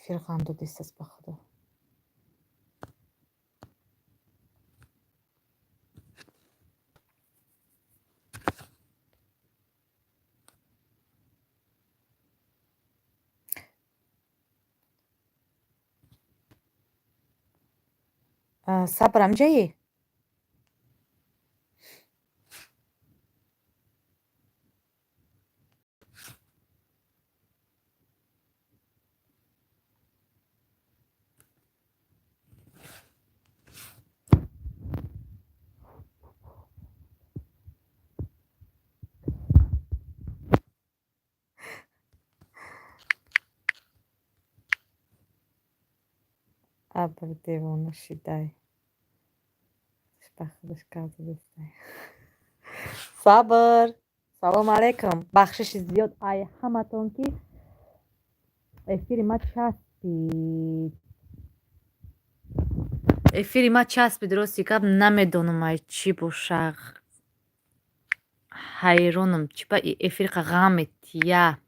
Эфир ғам додистааст, ба худо. Сабр, амҷаи? Абр, девона шидай. Ба худаш гап задистай. Сабр, салом алейкум. Бахшиши зиёд ай ҳаматон, ки эфири ма часпид. Эфири ма часпид, рости гап, намедонам, ай чӣ боша. Ҳайронам, чӣ ба эфир ғам метия.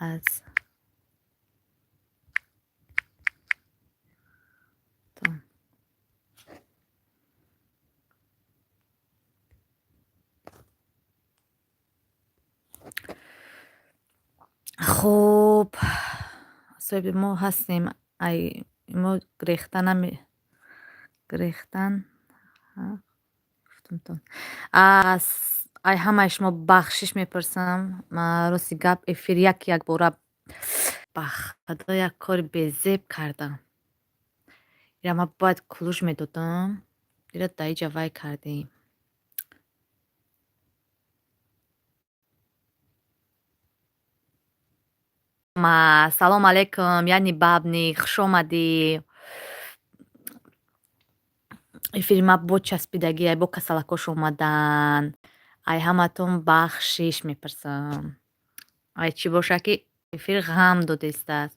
Аз тон. Хуб, соҳиби мо ҳастем. Ай мо гирехта наме гирехтан гуфтумтон. Ай ҳамаи шумо бахшиш мепурсам. Рости гап, эфир як якбора, ба худо, як кори безеб кардам. Ира ман бояд кулуш медодам. Ира дар иҷа вай кардем. Салом алейкум, яъни бабник, хуш омадӣ. Эфири ма бо часпидагӣ, ай бо касалакош омадан. Ай ҳаматон бахшиш мепурсам. Ай чӣ боша, ки эфир ғам додистааст.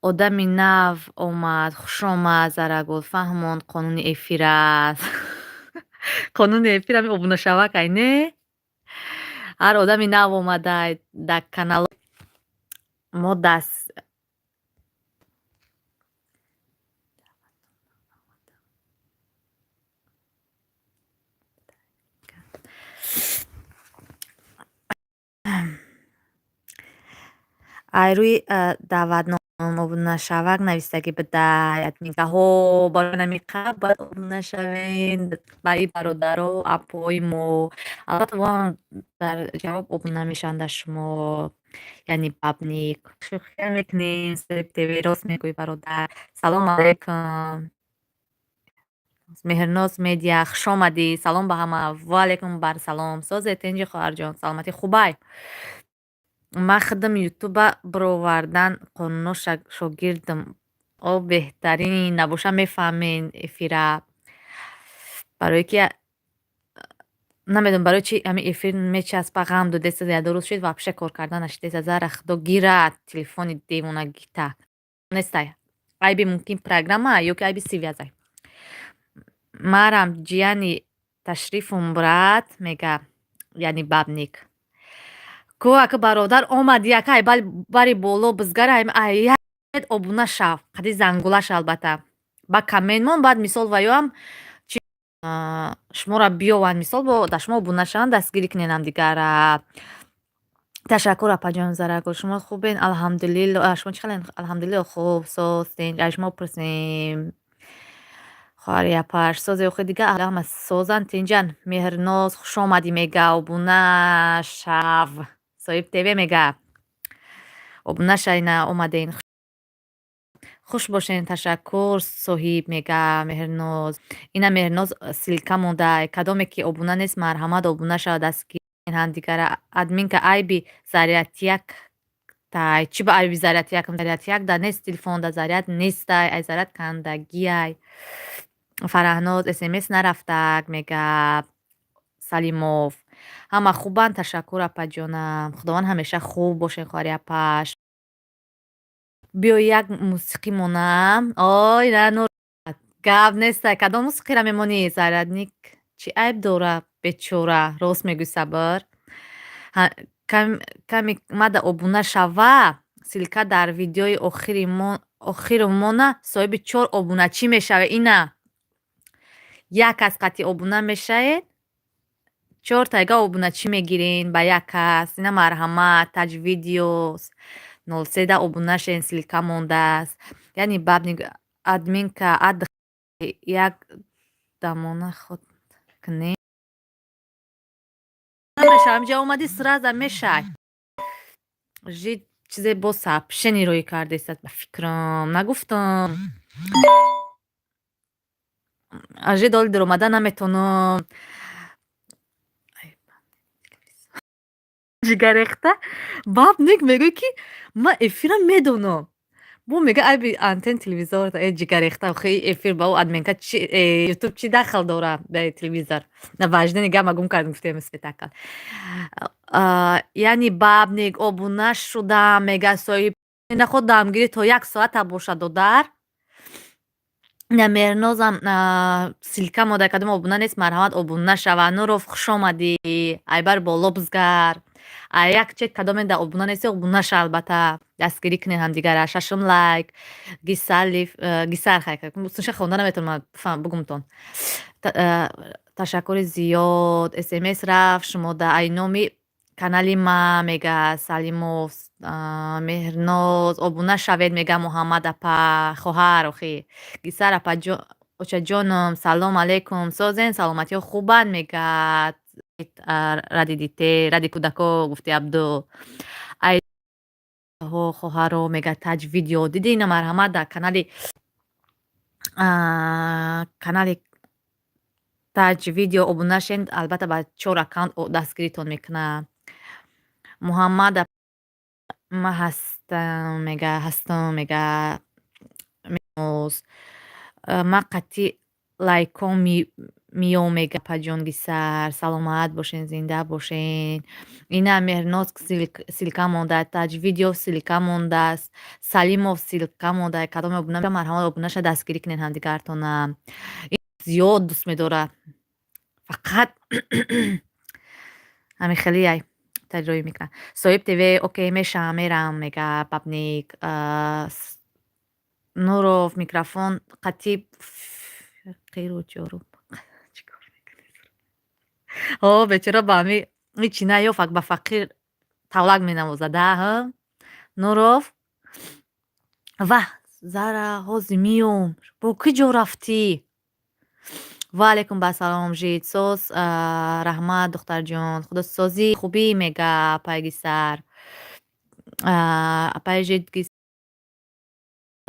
Одами нав омад, хуш омад, Зарагул, фаҳмон, қонуни эфир аст. Қонуни эфир ҳами обунашавак ай, не? Ҳар одами нав омада дар канал мо даст ай рӯи даъватнома обунашавак навистагӣ буда. Админкаҳо, барои намиқа бояд обуна шавен ба и бародаро, апои мо. Албатта, воам дар ҷавоб обуна мешаванд дар шумо, яъне бабник. Шӯхия мекунем, ТВ, рост мегӯӣ, бародар. Салом алейкум. Меҳрноз Медиа, хуш омадӣ. Салом ба ҳама. Ва алейкум бар салом. Созе, тинҷи, хоҳарҷон, саломатӣ, хубай? Ман худам ютуба бировардан қонуно шогирдам. О, беҳтарин, набоша мефаҳмен эфира. Барое ки намедонам, барои чи ҳамин эфир мечаспа, ғам додеста, як ду рӯз шуд, вообще кор кардан нашидеста. Зара худо гирад телефони девонагита. Нестай. Айби мумкин программа ё ки айби связай. Марам ҷияни ташрифум, брат, мега, яъни бабник. Ку ака, бародар, омад, яка ай бари боло бизгара, ай обуна шав, қади зангулаш, албатта. Ба коммент мон, баъд мисол ваёам шуморо биёванд, мисол бо дар шумо обуна шаванд, дастгирӣ кунед ҳамдигарра. Ташаккур, апаҷон Зарагул, шумо хубен? Алҳамдулилло, шумо чӣ хелен? Алҳамдулилло, хуб, созтен. Аз шумо пурсем. Хоҳари апаш, созе, охи дига ҳама созанд, тинҷан. Меҳрноз, хуш омадӣ, мега, обуна шав. Соҳиб ТВ мега. Обуна шавина, омаден. Хуш бошен, ташаккур, соҳиб, мега Меҳрноз. Ина Меҳрноз ссылка монда. Кадоме ки обуна нест, марҳамат, обуна шавад, дастгирӣ ҳамдигарра. Админка, айби зарядтияк тай. Чӣ ба айби зарядтиякам? Зарядтияк да нест, телефонда заряд нестай, ай заряд кандагиай. Фараҳноз, СМС нарафтак, мега Салимов. Ҳама хубанд, ташаккур, апаҷонам. Худованд ҳамеша хуб бошед, хоҳари апаш. Биё, як мусиқӣ монам. Ой, на, гап неста. Кадом мусиқиро мемонӣ? Зарядник чӣ айб дора, бечора? Рост мегӯӣ, сабр. Каме мада обуна шава. Ссылка дар видеои охиримона соҳиби чор обуначӣ мешавед. Ина, як кас қатъи обуна мешавед, чор тайга обуначӣ мегирен ба як кас. Ина, марҳамат, Таҷ Видеос 03-да обуна шавед, ссылка мондааст. Яъне бабник админка ад як дамона худ кунем. Намешавам, инҷа омадӣ, сразу мешай. Жид чизе бо сообщение рӯй кардесад, ба фикрам. Нагуфтам. Ажид оли даромада наметонам. Ҷигаррехта бабник мегӯяд, ки ман эфирам медонам. Бо мега, айби антен телевизор. Э, ҷигаррехта, охи эфир ба ӯ админка чи, Ютуб чӣ дахл дора ба телевизор? На важдани гапа гум кардем, гуфтем спектакл. Яъне бабник обуна шудам, мега соҳиб наход дамгирӣ то як соата бошад, додар. Ина, Меҳрнозам ссылка мода, кадом обуна нест, марҳамат, обуна шава. Нуров, хуш омадӣ. Айбар боло бизгар. Як чек кадоме дар обуна нести, обуна ша, албатта. Дастгирӣ кунед ҳамдигарра. Шашум лайк. Гисалиф, Гисар, хай, сунша хонда наметавонам бугумтон. Ташаккури зиёд. СМС рафт шумода ай номи канали ма, мега Салимов. Меҳрноз, обуна шавед, мега Муҳаммад апа, хоҳар охи. Гисар апа, очаҷоном, салом алейкум. Созен, саломатиҳо хубанд, мегӯяд. Ради дите, ради кӯдако, гуфти Абду. Ай хоҳаро, мега Таҷ Видео. Диди, ина, марҳамат, дар канали Таҷ Видео обуна шед, албатта ба чор аккаунт дастгиритон мекунам. Муҳаммад ма ҳастам, мега, ҳастам, мега. Ма қатъи лайком миём, мега апаҷон Гисар. Саломат бошен, зинда бошен. Ина, Меҳрноз ссылка монда, Таҷ Видео ссылка мондааст, Салимов ссылка монда. Кадоме обуна, марҳамат, обуна ша, дастгирӣ кунед ҳамдигартона. Зиёд дӯст медорад. Фақат ҳамин хеле ай таҷрибаи мекунад. Соҳиб ТВ, окей, мешавам, мерам, мега бабник. Нуров, микрофон қатъи қиру ҷору чӣ кор мекунед? О, бечора, ба ҳами ҳичи наёфт, ба фақир тавлак менавозад, а ҳа? Нуров? Ваҳ, Зара, ҳозир миём. Бо кӣ ҷо рафтӣ? Ва алайкум басалом, жид. Соз, раҳмат, духтарҷон. Худо созӣ, хубӣ, мега апаи Гисар. Апаи жид,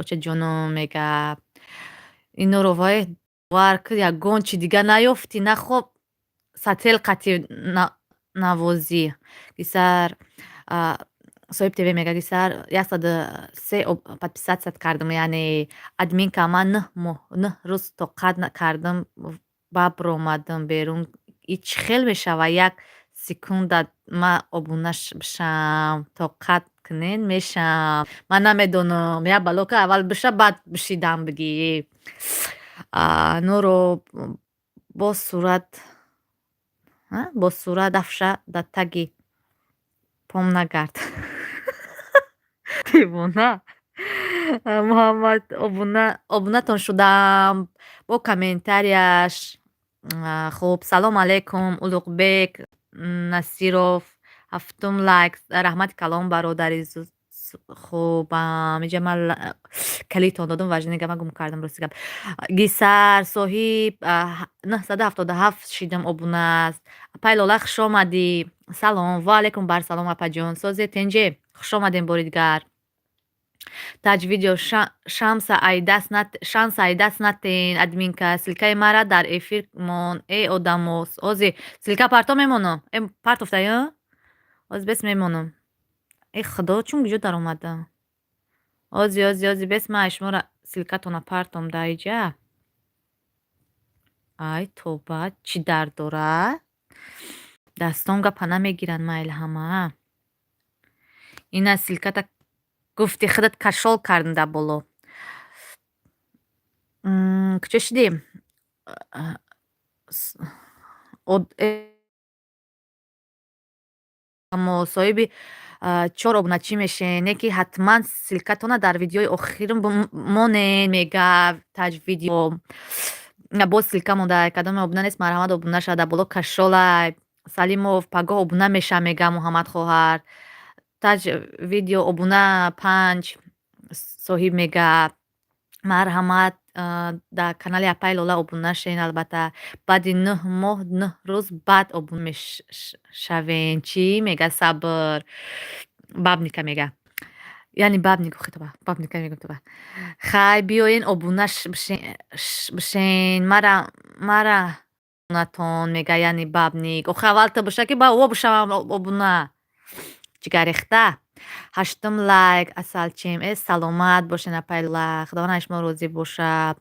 очаҷоном, мега. Ин Нуровай, бовар кун, ягон чи дига наёфтӣ, нахоб сател қатъи навозӣ. Гисар, Соҳиб ТВ мега, Гисар, 103 подписаться кардам, яъне админка ман 9 моҳ, 9 рӯз тоқат кардам, бабромадам берун. И чӣ хел мешава, як секунда ма обуна бишам? Тоқат кунед, мешам. Ман намедонам, як бало ка аввал биша, баъд бишидам бигӣ. Нуро бо сурат афша дар таги пом нагард. Девона. Муҳаммад, обунатон шудам бо комментарияш. Хуб, салом алейкум, Улуғбек Насиров, ҳафтум лайк. Раҳмати калон, бародари хубам. Иҷа ман калитон додум, важни гапа гум кардам, рости гап. Гисар, соҳиб, 977 шидам обунааст. Апай Лола, хуш омадӣ. Салом, ва алайкум барсалом, апаҷон. Созе, тенҷе, хуш омадем бори дигар. Таҷ Видео, шанса айдаст натен, админка, ссылкаи мара дар эфир мон. Э, одамо, ози ссылка парто мемонам. Э, партофтаё? Ози бес мемонам. Э, худо, чун куҷо даромада? Ози, ози, ози, бес ман шуморо ссылкатона партом дар иҷа. Ай тоба, чӣ дард дорад? Дастон гапа намегиранд, майли ҳама. Ина, ссылката. Гуфти худат кашол кардам дар боло. Куҷо шудӣ? Аммо соҳиби чор обуначӣ мешен, не ки ҳатман ссылкатона дар видеои охирм монен, мега таҷ видео. Боз ссылка монда, кадоме обуна нест, марҳамат, обуна шава, дар боло кашолай. Салимов пагоҳ обуна меша, мега Муҳаммад хоҳар. Таҷ видео обуна панҷ соҳиб мега. Марҳамат, дар канали апаи Лола обуна шен, албатта. Баъди 9 моҳ 9 рӯз баъд обуна мешавен. Чӣ мега Сабр? Бабника мега. Яъне бабник охи, бабника мегӯм тоба. Хай, биёен, обуна бишен, мара обунатон, мега, яъне бабник. Охи аввал ту боша, ки ба о бишавам обуна. Ҷигаррехта. Ҳаштум лайк, асалчим. Э, саломат бошен, апаи Лола. Худованд аз шумо розӣ бошад.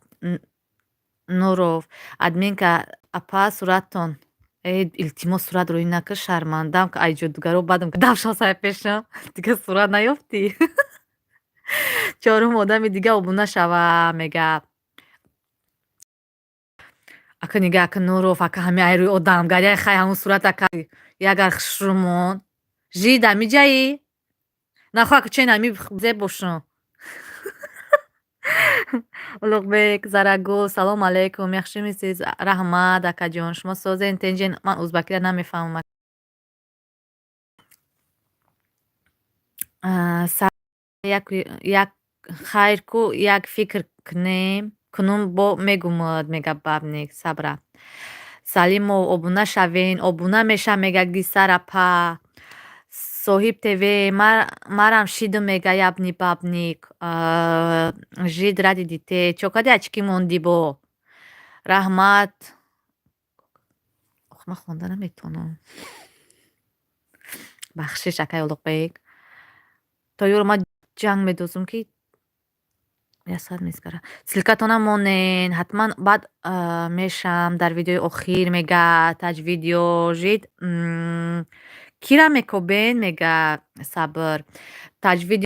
Нуров. Админка апа, сураттон. Э, илтимос, сурат рӯӣ накун, шармандам, ай ҷодугаро бадам давшам сари пешам. Дига сурат наёфтӣ? Чорум одами дига обуна шава, мега. Ака, нига, ака Нуров, ака, ҳами ай рӯи одамгария, хай, ҳамун сурат, ака, ягар хушрӯ монд. Жид ҳамиҷаӣ? Нахоҳ, ака, чен ҳами зеб бошам. Улуғбек, Зарагул, салом алейкум. Яхшимисиз? Раҳмат, акаҷон. Шумо созен, тенҷен? Ман узбакиро намефаҳмам. Як хайр ку, як фикр кунем, кунум, бо мегумад, мега бабник. Сабра. Салимов, обуна шавен, обуна мешам, мега Гисар апа. Соҳиб ТВ, марам шидум, мега ябни бабник. Жид ради дите. Чо кади очки монди бо? Раҳмат. Ох, ман хонда наметавонам. Бахшиш, акай Улуғбек. То ёро ман ҷанг медозум, ки як соат мегзара. Ссылкатона монен, ҳатман баъд мешам дар видеои охир, мега таҷ видео жид. Кира мекобен, мега Сабр. Таҷ видео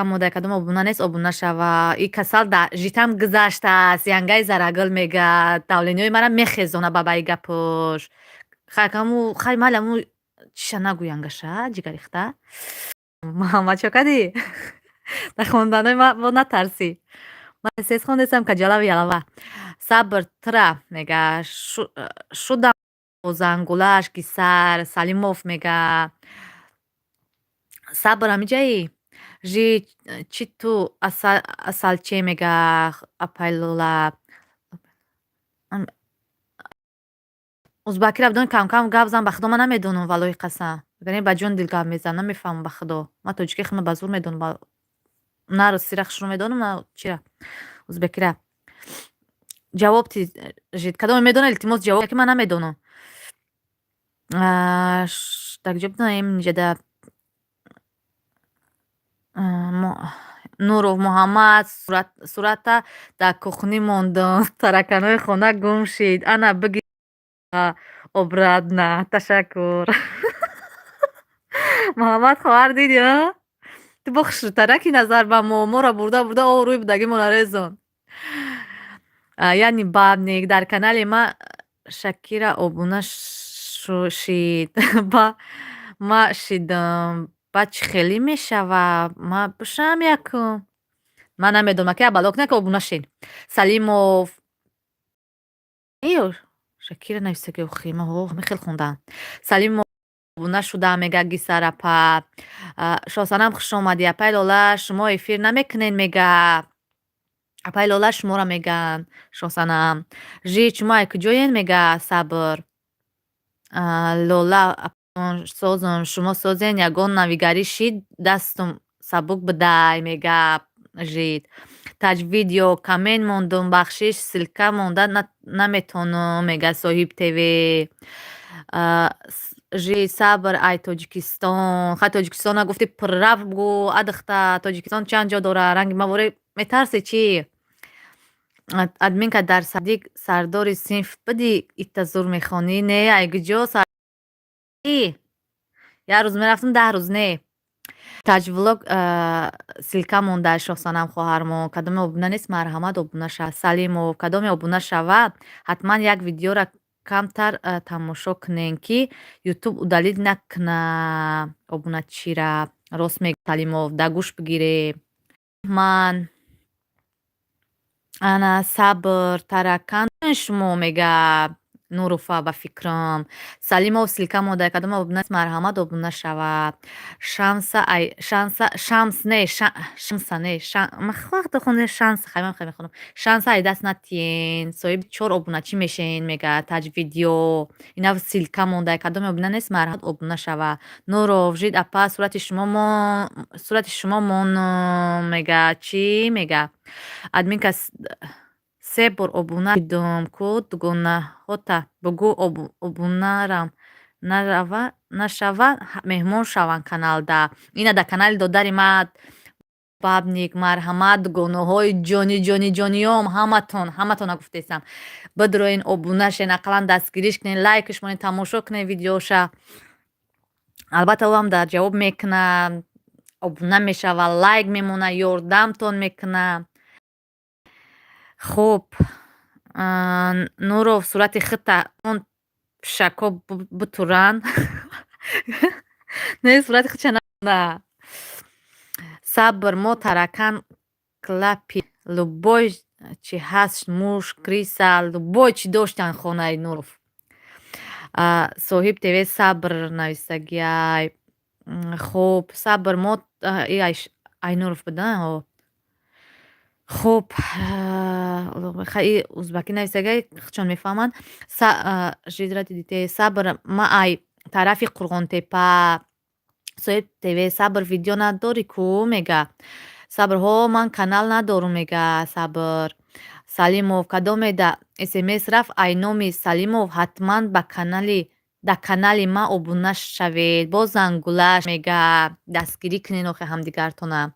монда, кадом обуна нест, обуна шава. И касал да житам гузаштааст. Янгаи Зарагул мега, давлениҳои мара мехезона ба баи гапош. Хай, каму хай, майли, аму чиша нагӯ, янгаша, ҷигарихта. Муҳаммад, чо кардӣ? Дар хонданои ма бо натарсӣ. Ман сез хондесам, каҷалави ялава. Сабр тра, мега, шудам зангулаш Гисар Салимов, мега. Сабр, ҳамиҷаӣ? Жи чӣ ту асалче, мега апай Лола. Узбакиро бидон, камкам гап зан, ба худо, ман намедонам, валлоҳи қасам. Агар ба ҷони дил гап мезанам, намефаҳмам, ба худо. Ман тоҷикии худро ба зур медонам. На русира хушрӯ медонам, на чира узбекира. Ҷавоб жид. Кадоме медонад, илтимос, ҷавоб, ки ман намедонам. Дар куҷо бидонем ниҷада. Нуров Муҳаммад, сурата дар кухнӣ мондам. Тараканои хона гум шид. Ана, бигир обратно. Ташаккур. Муҳаммад хоҳар, дидӣ, а? Ту бо хушрӯтараки назар ба мо. Моро бурда бурда рӯи будагимонро резон. Яъне бабник дар канали ма Шакира обуна шид. Ба ма шидам. Баъд чӣ хелӣ мешава? Ма бишавам якум. Ман намедонам, ки балок на, ки обуна шед. Салимов. Ё Шакира нависта, ки охи ма ҳамин хел хондаам. Салимов, обуна шудам, мега Гисар апа. Шоҳсанам, хуш омадӣ. Апаи Лола, шумо эфир намекунед, мега. Апаи Лола, шуморо мегӯянд, Шоҳсанам. Жид, шумо ай куҷоен, мега Сабр. Лола созум, шумо созен, ягон навигарӣ шид, дастум сабук бидай, мега Жид. Таҷ видео коммент мондум, бахшиш, ссылка монда наметонам, мега Соҳиб ТВ. Жид, Сабр ай Тоҷикистон. Хай, Тоҷикистон нагуфтӣ, пурра бигӯ, а духта, Тоҷикистон чанд ҷо дорад? Ранги ма ворӣ метарсӣ чӣ? Админка, дар садик сардори синф будӣ, ита зур мехонӣ? Не, ай куҷо? Як рӯз мерафтам, 10 рӯз не. Таҷвлог ссылка монда, Шоҳсанам хоҳармон. Кадоме обуна нест, марҳамат, обуна шава. Салимов, кадоме обуна шава, ҳатман як видеора камтар тамошо кунем, ки Ютуб удалить накуна обуначира. Рост мег, Салимов, да гӯш бигире. Ман ана сабр таракан шумо, мега Нуруфа, ба фикрам. Салимов, ссылка монда, кадоме обуна нест, марҳамат, обуна шава. Шамса ай Шанса, Шамс не, Шамса не, вақте хонда Шанса, хай, ман хай мехонам. Шанса ай даст натиен, соҳиби чор обуначӣ мешен, мега Таҷ видео. Ина ссылка монда, кадоме обуна нест, марҳамат, обуна шава. Нуров, жид апа, сурати шумо монум, мега. Чӣ мега? Админка, се бор обуна шудум ку, дугонаҳота бугӯ, обунарам нарава, нашава, меҳмон шаванд каналда. Ина дар канали додари ма Бабник, марҳамат, дугонаҳои ҷони ҷони ҷониём, ҳаматон, ҳаматона гуфтесам. Бидроен, обуна шен, ақаллан дастгириш кунен, лайкш монед, тамошо кунед видеоша. Албатта, ӯам дар ҷавоб мекунад, обуна мешава, лайк мемонад, ёрдамтон мекунад. Хуб, Нуров, сурати худта он пишакҳо бутуранд. Не, сурати худша на. Сабр, мо таракан клапи, любой чи ҳаст, муш, крыса, любой чи доштан хонаи Нуров. Соҳиб ТВ Сабр нависагиай. Хуб, Сабр, мо Айнуров буда. Хуб, хай, узбакӣ нависагиай, чон мефаҳманд. Сабр, ма ай тарафи Қурғонтепа. Соҳиб ТВ Сабр, видео надорӣ ку, мега. Сабр, ҳо, ман канал надорум, мега Сабр. Салимов, кадоме да СМС рафт ай номи Салимов, ҳатман ба канали дар канали ман обуна шавед. Боз зангулаш, мега, дастгирӣ кунед охи ҳамдигартона.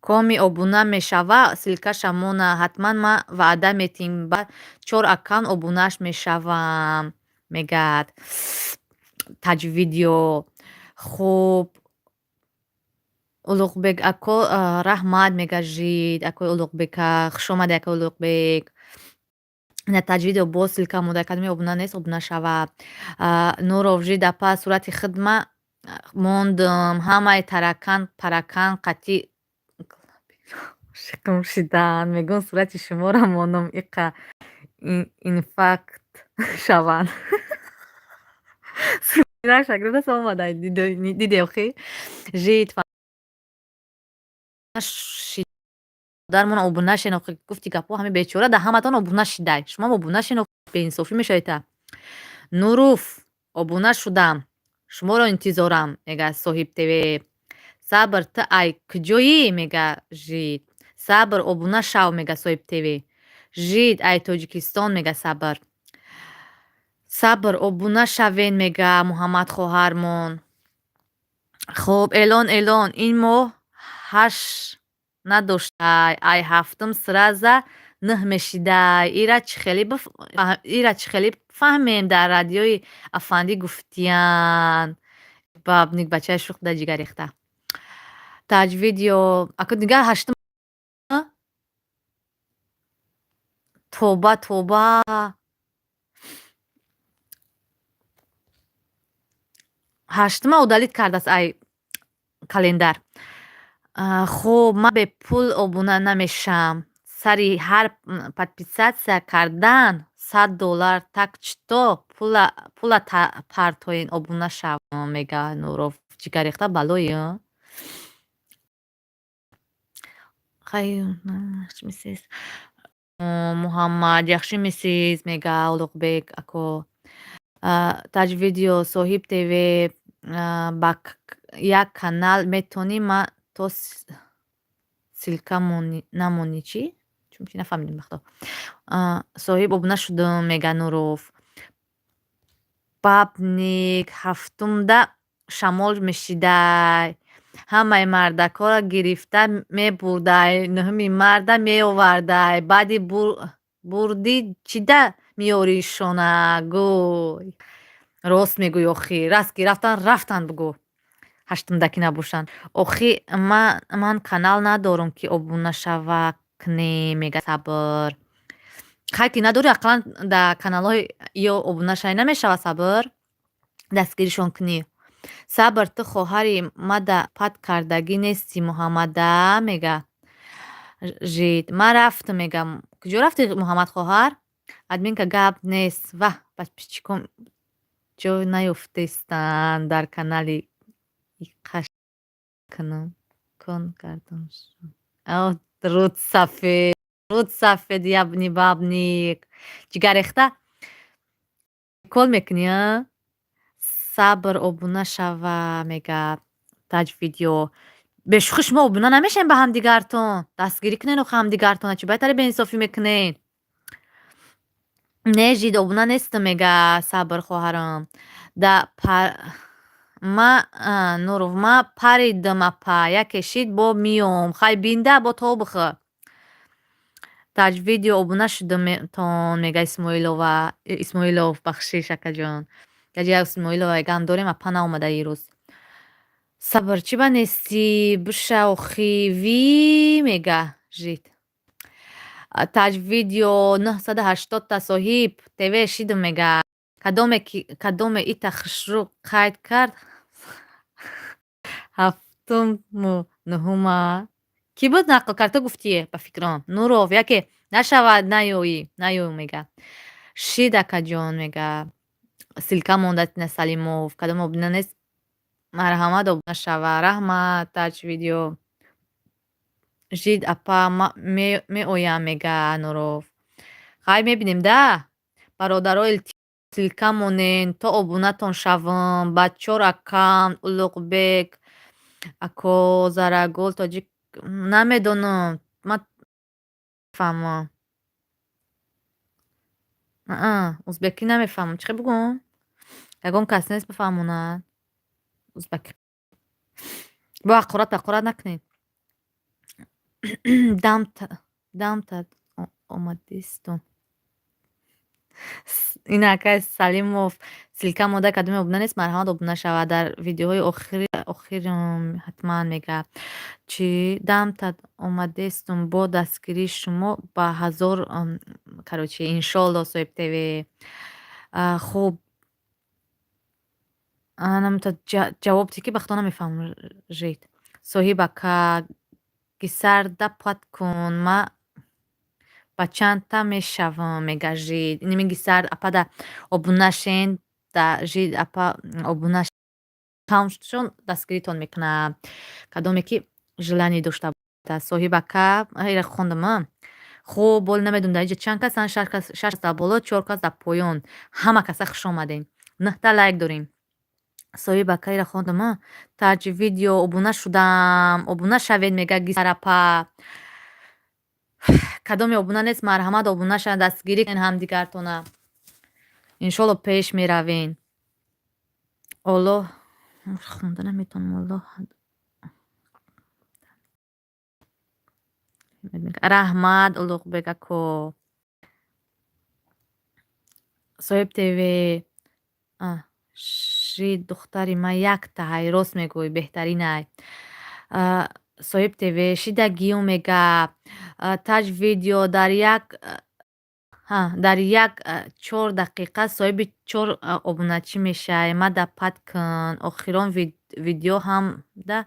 Коми обуна мешава, ссылкаша мона, ҳатман ма ваъда метиҳем, ба чор аккаунт обунааш мешавам, мегӯяд Таҷвидио. Хуб, Улуғбек ако, раҳмат, мега жид, акои Улуғбека, хушомадед, акои Улуғбек. Ина Таҷвидио боз ссылка монда, кадоме обуна нест, обуна шава. Нуров, жид апа, сурати худма мондум, ҳамаи таракан паракан қатъи ошиқм шидаанд, мегӯн сурати шуморо монум, иқа инфаркт шаванд. Омада диде охи? Жид дармон обуна шен охи, гуфти гапҳо, ҳами бечора да ҳаматон обуна шидай. Шумоам обуна шен, беинсофӣ мешавед. Нуруф, обуна шудам, шуморо интизорам, мега Соҳиб ТВ. Сабр, ту ай куҷоӣ, мега жид. Сабр, обуна шав, мега Соҳиб ТВ. Жид, ай Тоҷикистон, мега Сабр. Сабр, обуна шавен, мега Муҳаммад хоҳармон. Хуб, эълон, эълон, ин моҳ ҳашт надоштай, ай ҳафтум сразу нӯҳ мешидай. Ира чӣ хеле фаҳмем, дар радиои афандӣ гуфтиян. Бабник бачаи шӯх да ҷигар рехта. Таҷвидио, аку дигар ҳаштум, тоба, тоба. Ҳаштума удалить кардааст ай календар. Хуб, ман бепул обуна намешавам. Сари ҳар подписаться кардан 100 доллар, так что пула партоен, обуна шав, мега Нуров. Ҷигаррехта балои. Муҳаммад, яхши мисиз, мега Улуғбек ако. Таҷвидио, Соҳиб ТВ, ба як канал метавонӣ ма то ссылка намонӣ, чӣ? Чунки нафаҳмидем, бахто. Соҳиб, обуна шудум, мега Нуров. Бабник, ҳафтумда шамол мешидай. Ҳамаи мардакҳоро гирифта мебурдай, нӯҳуми марда меовардай. Баъди бурдӣ чида Меёришона гӯй. Рост мегӯй, охӣ. Раст ки рафтан, рафтан бугӯ. Ҳаштумдаки набошанд. Охи, ман канал надорам, ки обуна шава кунем, мега Сабр. Хай, ки надорӣ, ақаллан дар каналҳои ё обуна шавӣ намешава, Сабр? Дастгиришон кунӣ. Сабр, ту хоҳари мада пад кардагӣ нестӣ, Муҳаммада, мега. Жид. Ман рафтам, мегам. Куҷо рафтӣ, Муҳаммад хоҳар? Админка гап нест. Ваҳ, подписчиком ҷой наёфтестанд дар канали иқаш кунам. Кун гардоншон. Руд сафед, руд сафед, ябни бабник. Ҷигаррехта кол мекунӣ, а? Сабр, обуна шава, мега Таҷ видео. Бешӯхӣ, шумо обуна намешавед ба ҳамдигартон? Дастгирӣ кунед охи ҳамдигартона. Чӣ байтаре беинсофӣ мекунед? Не, Жид, обуна нестам, мега Сабр хоҳарам. Да ма Нуров, ма паридам, апа, яке шид, бо миём. Хай, бинда, бо то бихӯр. Таҷ видео, обуна шудамтон, мега Исмоилова, Исмоилов, бахшиш, акаҷон. Гаҷа Исмоилова гам дорем, апа наомада ирӯз. Сабр, чӣ ба нестӣ? Биша охи, ви, мега Жид. Таҷ видео, 980-та соҳиб ТВ шидам, мега. Кадоме ки кадоме ита хушрӯ қайд кард, ҳафтуму нуҳума. Кӣ буд нақл кард? Ту гуфтӣ, ба фикрам. Нуров, яке нашавад наёӣ, наёй, мега. Шид, акаҷон, мега. Ссылка монда Салимов. Кадом обуна нест? Марҳамат, обуна шава. Раҳмат, Таҷ видео. Жид апа, меоям, мега Нуров. Хай, мебинем да. Бародаро, ссылка монен, то обунатон шавам. Ба чор аккаунт Улуғбек ако, Зарагул тоҷик намедонам. Ман фаҳмам. Аа, узбекӣ намефаҳмам. Чӣ хел бугӯм? Ягон кас нест бифаҳмонад? Узбекӣ. Бо ҳақорат ҳақорат накунед. Дамта омадистум. Ин акай Салимов ссылка монда, кадоме обуна нест, марҳамат, обуна шавад. Дар видеоҳои охирам ҳатман, мега. Чӣ дамта омадестум, бо дастгирии шумо ба 1000, короче, иншолло, соҳиб ТВ. Хуб. Ҷавоб ки ба худо намефаҳмам, Жид. Соҳиб ака, гисарда пат кун, ма ба чандта мешавам, мега Жид. Инами гисар апада обуна шен, да Жид апа обуна шон, дастгиритон мекунам. Кадоме ки желание дошта. Соҳиб ака, ира хондам, а? Хуб, боли намедонам, дар инҷа чанд касанд, шаш кас, шаш кас дар боло, чор кас дар поён. Ҳама каса хуш омадем. Нӯҳта лайк дорем. Соҳиб ака, ира хондам, а? Таҷ видео, обуна шудам, обуна шавед, мега гисар апа. Кадоме обуна нест, марҳамат, обуна шавед, дастгирӣ кунед ҳамдигартона. Иншолло, пеш меравем. Оллоҳ, хонда наметавонам, Оллоҳ. Раҳмат, Улуғбек ако. Соҳиб ТВ. Ши духтари ман якта ҳай, рост мегӯӣ, беҳтаринай. Соҳиб ТВ, шида гиём, мега. Таҷ видео, дар як 4 дақиқа соҳиби чор обуначӣ мешавӣ. Мада пад кун. Охирон видеоҳамда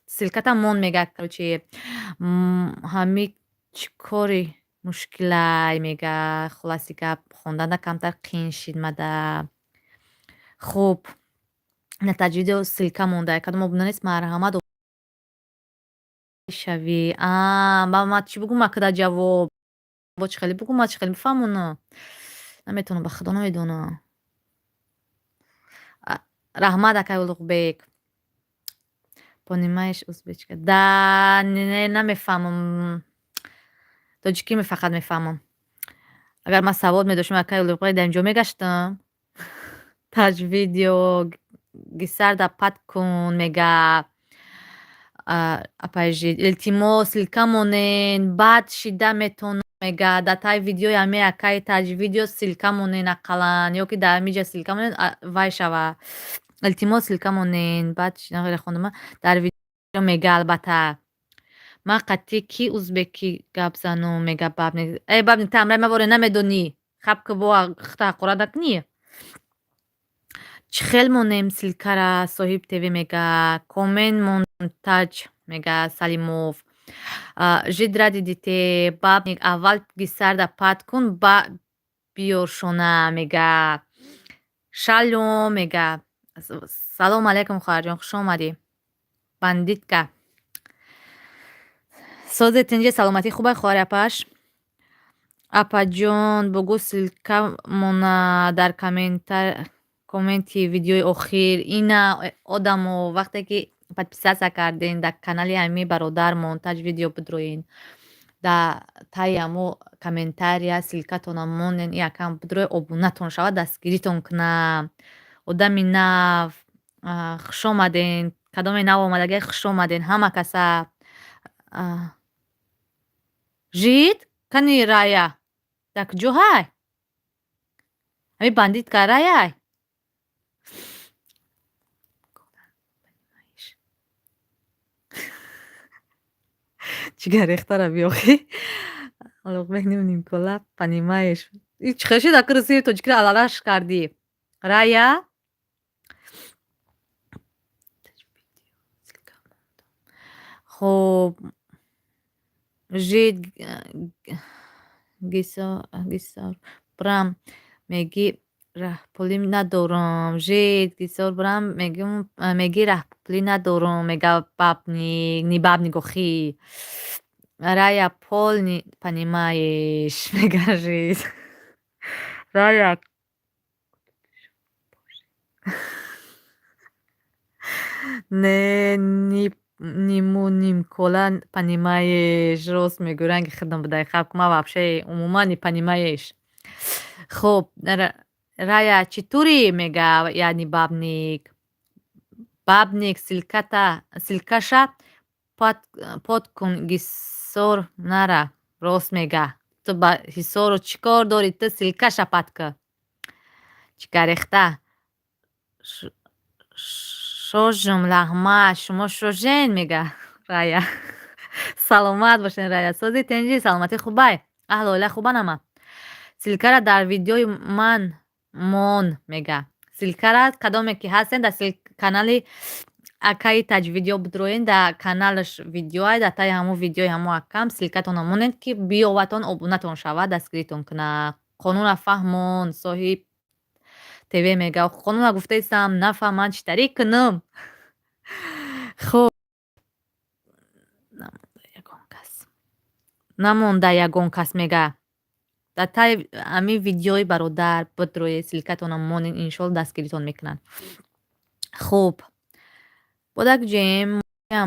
ссылката мон, мега. Короче, ҳами чӣ кори мушкилай, мега. Хулоси гап, хондана камтар қиин шид мада. Хуб, на таҷ видео ссылка монда. Кадом обуна нест, марҳамат, шавӣ. Ба ман чӣ бугум акада ҷавоб? Бо чӣ хеле бугум, ман чӣ хеле бифаҳмонам? Наметавонам, ба худо намедонам. Раҳмат, акай Улуғбек. Понимаешь узбечка? Да, не, намефаҳмам. Тоҷикӣ фақат мефаҳмам. Агар ман савод медоштам, акай Улуғбек, дар инҷо мегаштам. Таҷ видео, гисарда пад кун, мега. Апайжид, илтимос, ссылка монен, баъд шида метонам, мега. Дар таи видеои ҳами акаи Таҷ Видео ссылка монен ақаллан, ё ки дар ҳамиҷа ссылка монен, вай шава. Илтимос, ссылка монен, баъд хондама дар видео, мега. Албатта, ман қатъи кӣ узбекӣ гап занум, мега Бабник. Э, Бабник, ту ҳамраи ма боре намедонӣ, хаб ки бо хта ҳақорат накунӣ. Чӣ хел монем ссылка ра, Соҳиб ТВ, мега. Коммент монтаҷ, мега Салимов. Жид ради детей, Бабник, аввал Гиссарда пат кун, баъд биёршона, мега. Шалом, мега. Салому алайкум, хоҳарҷон, хуш омадӣ. Бандитка. Сози, тинҷи, саломатӣ хубай, хоҳари апаш? Апаҷон, бугӯ ссылка мона дар комменти видеои охир. Ина, одамо, вақте ки подписаться кардем дар канали ҳами бародармон Таҷ Видео, бидроен, дар таи ҳамо комментария ссылка тона монен, якам бидрои, обунатон шавад, дастгиритон кунам. Одами нав, хуш омаден, кадоме нав омадагӣ, хуш омаден ҳама каса. Жид, кани Рая дар куҷо ҳай? Ҳами бандитка Раяй? Чига рехтара биёхӣ? Улуғбек Нимкола, понимаешь? Чӣ хел шид, ака, русию тоҷикиро алалаш кардӣ? Рая? Хуб, жид, Гисор брам, мегӣ, раҳпулӣ надорам. Жид, Гисор брам, мегӣ, раҳпулӣ надорам, мега Бабник, не Бабник охӣ. Рая, полный понимаешь, мега жид. Рая. Не, ниму нимкола понимаешь, рост мегӯй, ранги худам будай, хаб ман вообще умуман не понимаешь. Хуб, Рая, чӣ турӣ, мега, яъни Бабник. Бабник, ссылка ша под кун, Гиссор нара, рост мега. Ту ба Ҳиссору чӣ кор дорӣ, ту ссылка ша пад кун. Чигарехта. Шожум, раҳмат, шумо шожен, мега Рая. Саломат бошен, Рая. Сози, тинҷӣ, саломатӣ хубай? Аҳлу оила хубан ҳама? Ссылка ра дар видеои ман мон, мега. Ссылка ра, кадоме ки ҳастен, дар канали акаи Таҷвидиё бидроен, дар каналаш видеоай, дар таи ҳамун видеои ҳамун акам ссылка тонро монед, ки биёватон, обунатон шавад, дастгиритон кунад. Қонунро фаҳмон, Соҳиб ТВ, мега. Қонунро гуфтаистам, нафаҳманд, чӣ тариқ кунам? Хуб, ягон кас намонда, ягон кас, мега. Дар таи ҳамин видеои бародар бидроед, ссылка тонро монед, иншоалло, дастгиритон мекунанд. Хуб, бодакҷем,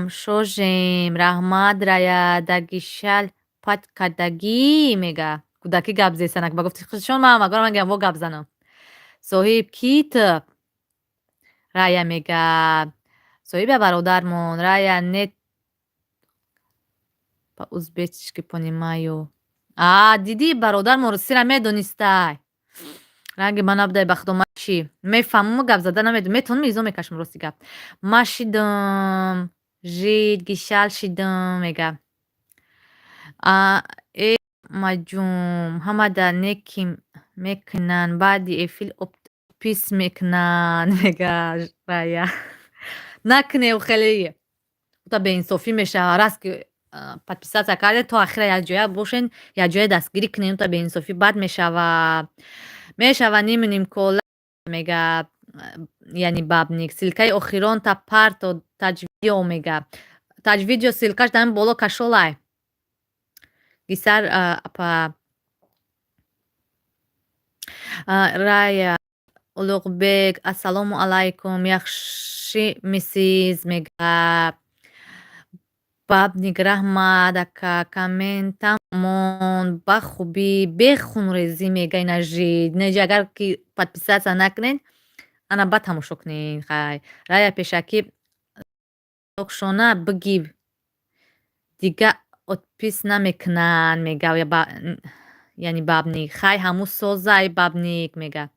шожем, раҳмат, Рая, дагишал пат кардагӣ, мега. Кӯдакӣ гап зесанак, ба гуфти худшон ман магар ман во гап занам. Соҳиб, кӣ ту? Рая, мега. Соҳиба бародармон, Рая, нет, по-узбечски понимаю. А, дидӣ, бародармон русиро медонистай. Ранги ман набудай, ба худо, ман чӣ? Мефаҳмам, гап зада намедонам. Метавонам, изо мекашам, рости гап. Ма шидам, жид, гишал шидам, мега. Э, маҷум, ҳамада неки мекунанд, баъди эфир пис мекунанд, мега Рая. Накунев хеле. Та беинсофӣ мешавад. Раст ки подписаться кардед, то ахира якҷоя бошен, якҷоя дастгирӣ кунем, та беинсофӣ бад мешавад. Мешава, ниму нимкола, мега, яъни Бабник. Ссылка и охирон та парто Таҷвидио, мега. Таҷвидио ссылка ш дар ин боло кашолай. Гисар апа. Рая, Улуғбек, ассалому алайкум, яхшимисиз, мега. Бабник, раҳмат, ака, комментам мон, ба хубӣ, бехунрезӣ, мега ина жид. Неҷа, агар ки подписаться накунед, ана баъд тамошо кунед, хай. Рая, пешакӣ Шона бигӣ, дига отпись намекунанд, мега, яъни бабник. Хай, ҳаму созай, бабник, мега.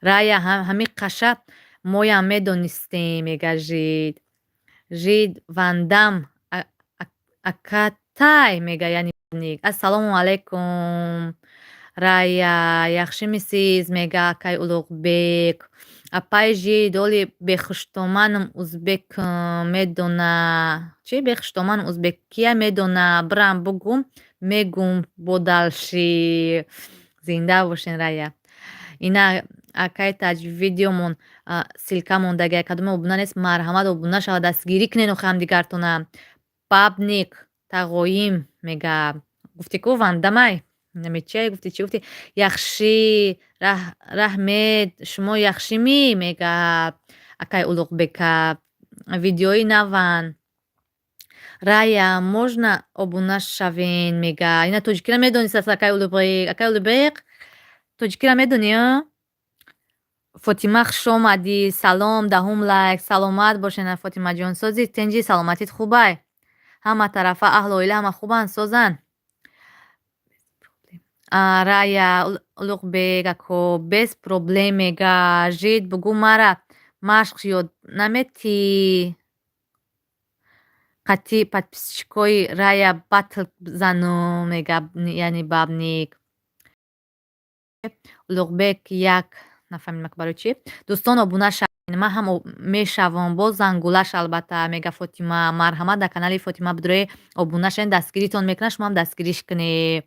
Рая, ҳами қаша моям медонистем, мега Жид. Жид вандам акатай, мега, яъни бабник. Ассалому алайкум, Рая, яхшимисиз, мега акай Улуғбек. Апай Жид, оли бехуштоманам узбек медона. Чи бехуштоманам узбекия медона, бирам бугум, мегум бо дальше. Зинда бошен, Рая. Ина, акай Таҷ видеомон ссылка мондагия, кадоме обуна нест, марҳамат, обуна шавад, дастгирӣ кунед охи ҳамдигартона. Бабник тағоим, мега. Гуфтӣ ку вандамай? Намечия гуфтӣ, чӣ гуфтӣ? Яхшӣ, раҳмет, шумо яхшимӣ, мега акай Улуғбека. Видеои наванд. Рая, можно обуна шавен, мега. Ина тоҷикиро медонистааст акай Улуғбек. Акай Улуғбек, тоҷикиро медонӣ, а? Фотима, хушомадӣ, салом, 10-ум лайк, саломат бошен, Фотимаҷон. Сози, тинҷӣ, саломатит хубай? Ҳама тарафа аҳлу оила ҳама хубанд, созанд? Рая, Улуғбек ако, без проблем, мега. Жид, бугӯ, мара машқ ёд наметӣ? Қатъи подписчикои Рая батл занум, мега, яъни бабник. Улуғбек як нафаҳмидам барои чӣ. Дӯстон, обуна шавед, ман ҳам мешавам, боз зангулаш албатта, мега Фотима. Марҳамат, дар канали Фотима бидуред, обуна шавед, дастгиритон мекунад, шумоам дастгириш кунед.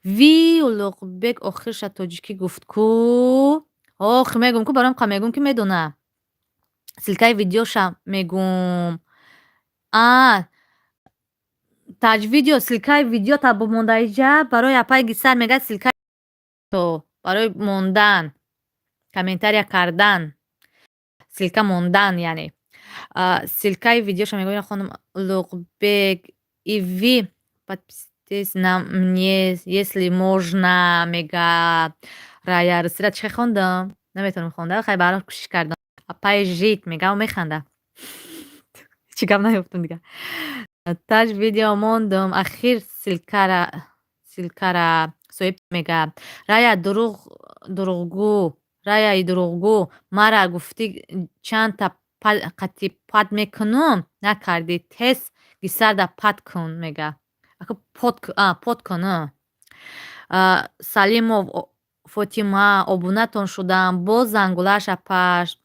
Ви, Улуғбек охирша тоҷикӣ гуфт ку. Ох, мегӯм ку, бароям мегӯм, ки медона. Ссылкаи видеоша мегӯм. А Таҷ видео, ссылкаи видео та бомонда иҷа барои апаи Гисар, мегӯяд, ссылка барои мондан, комментария кардан, ссылка мондан, яъне. Ссылкаи видеоша мегӯям, хонум Улуғбек, и вы подписитесь на мне, если можно, мега Рая. Русира чӣ хондам? Наметавонам хонда, хай, баҳрҳол кӯшиш кардам. Апаи Жид, мега, механда. Чӣ гап наёфтам дигар. Таҷ видео мондум, ахир ссылкара соҳиб, мега. Рая дурӯғ дурӯғгӯ, Раяи дурӯғгӯ, мара гуфтӣ чандта қатъи пад мекунум, накардӣ. Тез Гисарда пад кун, мега. Под кун. Салимов Фотима, обунатон шудам, боз зангулаш апаш.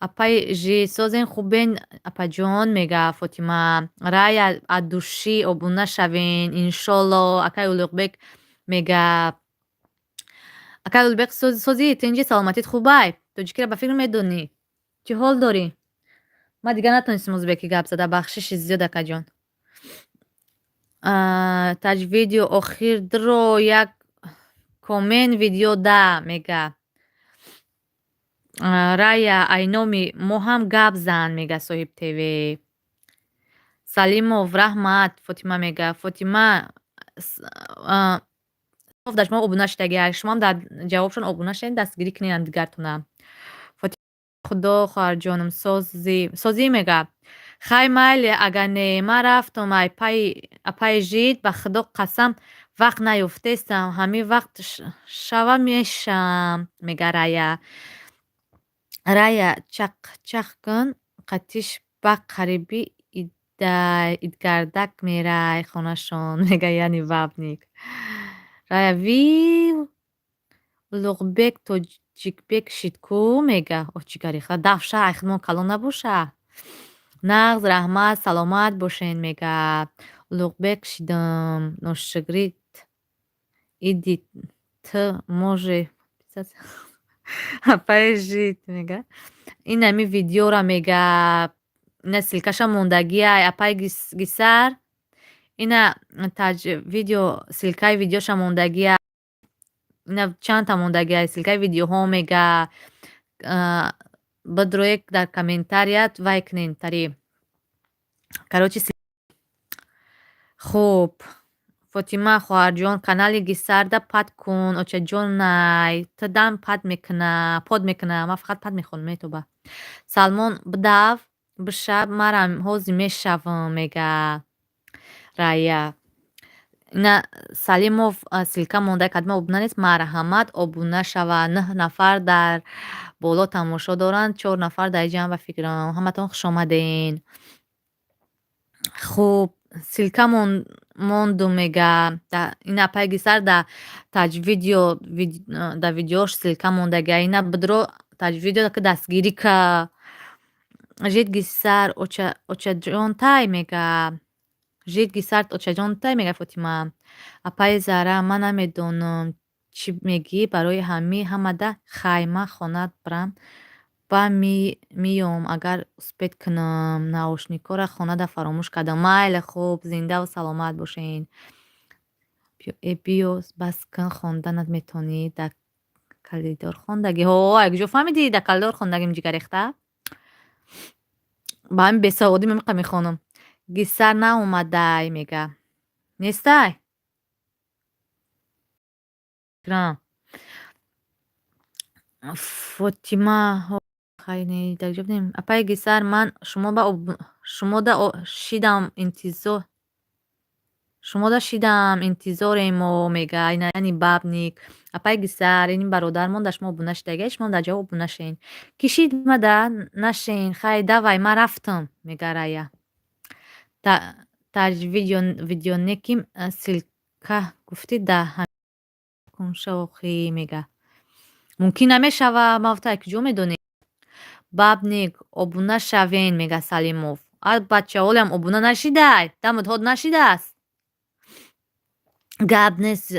Апаи Жид, созен, хубен, апаҷон, мега Фотима. Рая, от души обуна шавен, иншолло, акай Улуғбек, мега. Акай Улуғбек, созӣ, тинҷӣ, саломатит хубай? Тоҷикиро ба фикр медонӣ? Чӣ ҳол дорӣ? Ман дигар натонистам узбекӣ гап зада, бахшиши зиёд, акаҷон. Таҷ видео охир дро як коммент видео да, мега. Рая, айноми мо ҳам гап зан, мега соҳиб ТВ. Салимов, раҳмат, Фотима, мега. Фотима дар шумо обуна шудагиак, шумоам дар ҷавобшон обуна шавед, дастгирӣ кунед ҳамдигартона. Худо, хоҳарҷонам, созӣ, созӣ, мега. Хай, майли, агар не, ман рафтам апаи Жид, ба худо қасам, вақт наёфтестам, ҳамин вақт шава мешам, мега Рая. Рая, чақчақ кун, қатиш ба қариби идгардак мерай хонашон, мега, яъне бабник. Рая, вив, Улуғбек тоҷикбек шид ку, мега. Оҳ, ҷигари худо, дафша, ай худмон калон набоша. Нағз, раҳмат, саломат бошен, мега. Улуғбек шидам, ношукрит, иди ты можи апаи Жид, мега. Ин ҳами видеора, мега, ина ссылкаша мондагиай, апаи Гисар. Ина таҷ видео, ссылкаи видеоша мондагиай. Ина чандта мондагиай ссылкаи видеоҳо, мега. Бидроед, дар комментарият вай кунед тари. Короче, хуб. Фотима, хоҳарҷон, канали Гисарда пад кун, очаҷонай. Ту дам пад мекуна, под мекуна. Ман фақат пад мехонам, метоба. Салмон бидав. Бишаб марам ҳозир мешавам, мега Рая. Ина Салимов ссылка монда, кадма обуна нест, марҳамат, обуна шава. Нӯҳ нафар дар боло тамошо доранд, чор нафар дар ҷамъ, ба фикрам. Ҳаматон хушомаден. Хуб, ссылка мондум, мега. Ин апаи Гисар да таҷвидио, дар видеош ссылка мондагия. Ина бидро таҷвидио ки дастгирӣ ка. Жид Гисар очаҷонтай, мега. Жид Гисар очаҷонтай, мега Фотима. Апаи Зара, ман намедонам, чӣ мегӣ, барои ҳамин ҳамада хайма хона бирам ба миём, агар успеть кунам. Наушникҳоро хонада фаромӯш кардам. Майли, хуб, зиндаву саломат бошен. Э, биё, бас кун, хонданат метавонӣ, дар калидор хондагӣ. Ҳо, куҷо фаҳмидӣ, дар калидор хондагим, ҷигаррехта? Ба ҳамин бесаводӣ мемиқа мехонам. Гисар наомадай, мега. Нестай? Фикрам. Фотима дар ҷо будем. Апаи Гисар, ман шумода шидам интизор, шумода шидам интизоремо, мега. Яъни бабник. Апаи Гисар, ин бародармон дар шумо обуна шидагия, шумо дар ҷавоб обуна шен. Кишид мада нашен, хай, давай, ман рафтам, мега Рая. Таҷвидио видеонеким ссылка гуфтӣ да кунша охӣ, мега. Мумкин намешава, ман гуфта, куҷо медонӣ? Бабник, обуна шавен, мега Салимов. А бача, ҳолиам обуна нашидай, дамат ҳод нашидааст. Гап нест,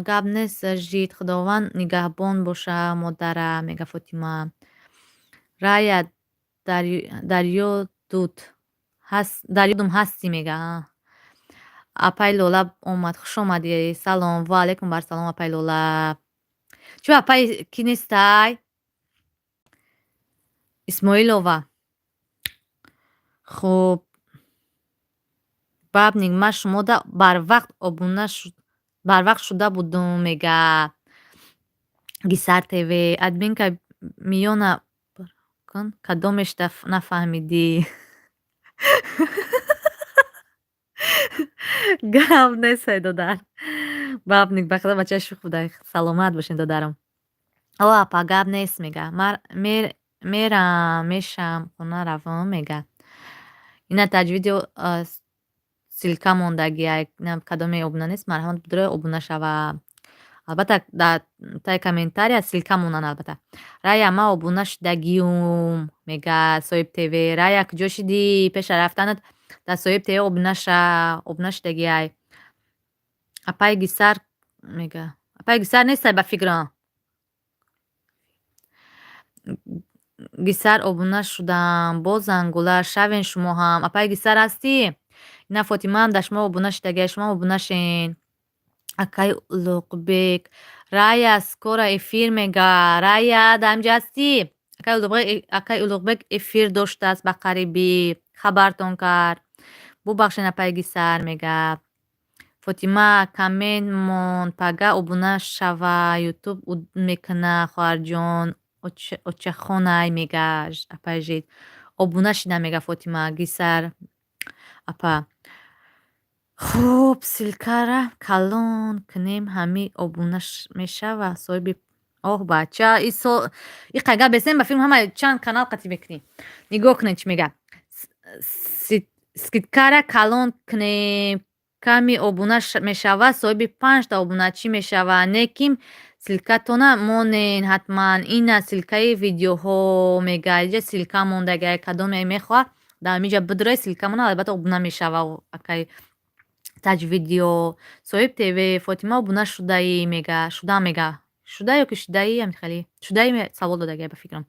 гап нест, жид, Худованд нигаҳбон боша модара, мега Фотима. Рая, дар ёдум ҳастӣ, мега. Апаи Лола омад, хуш омадӣ. Салом, ва алайкум барсалом, апаи Лола. Чӯ, апаи кӣ нестай? Исмоилова. Хуб. Бабник, ман шумода барвақт обуна барвақт шуда будум, мега. Гисар ТВ. Админка миёна кун, кадомеш нафаҳмидӣ? Гап нестай, додар. Бабник, ба худо, бачаи шӯх буда. Саломат бошед, додарам. О, апа, гап нест, мега. Мерам, мешам, хона равам, мега. Ина таҷвидио ссылка мондагия. Кадоме обуна нест, марҳамат, бидроя, обуна шава. Албатта, дар таи комментария ссылка монанд, албатта. Рая, ман обуна шудагиюм, мега Соҳиб ТВ. Рая, куҷо шидӣ? Пеша рафтанат дар Соҳиб ТВ обуна ша, обуна шудагиай. Апаи Гисар, мега. Апаи Гисар нестай, ба фикрам. Гисар, обуна шудам. Боз зангула шавен шумо ҳам. Апаи Гисар ҳастӣ? Ина Фотимаам дар шумо обуна шудагиай, шумоам обуна шен. Акаи Улуғбек. Рая, скоро эфир, мега. Рая, дар ҳаминҷо ҳастӣ? Акаи Улуғбек эфир доштааст ба қарибӣ. Хабартон кард. Бубахшед, апаи Гисар, мега. Фотима, коммент монд, пага обуна шава, Ютуб мекуна, хоҳарҷон. Очахонай, мега апаи Жид. Обуна шидам, мега Фотима. Гисар апа. Хуб, ссылкара калон кунем, ҳамин обуна мешава соҳиби. Оҳ, бача, иқа гап бесем, ба филм ҳама чанд канал қатӣ мекунӣ. Нигоҳ кунед, чӣ мега. Ссылкара калон кунем, ками обуна мешава, соҳиби панҷта обуначӣ мешава. Неким ссылкатона монен ҳатман. Ина ссылкаи видеоҳо, мега. Иҷа ссылка мондагиай, кадоме мехоҳад, дар ҳаминҷа бидрои, ссылка монад, албатта, обуна мешава акай Таҷвидио. Соҳиб ТВ, Фотима, обуна шудаӣ, мега. Шудам, мега. Шуда ё ки шудаӣ, ҳамин шудаӣ, савол додагиай, ба фикрам.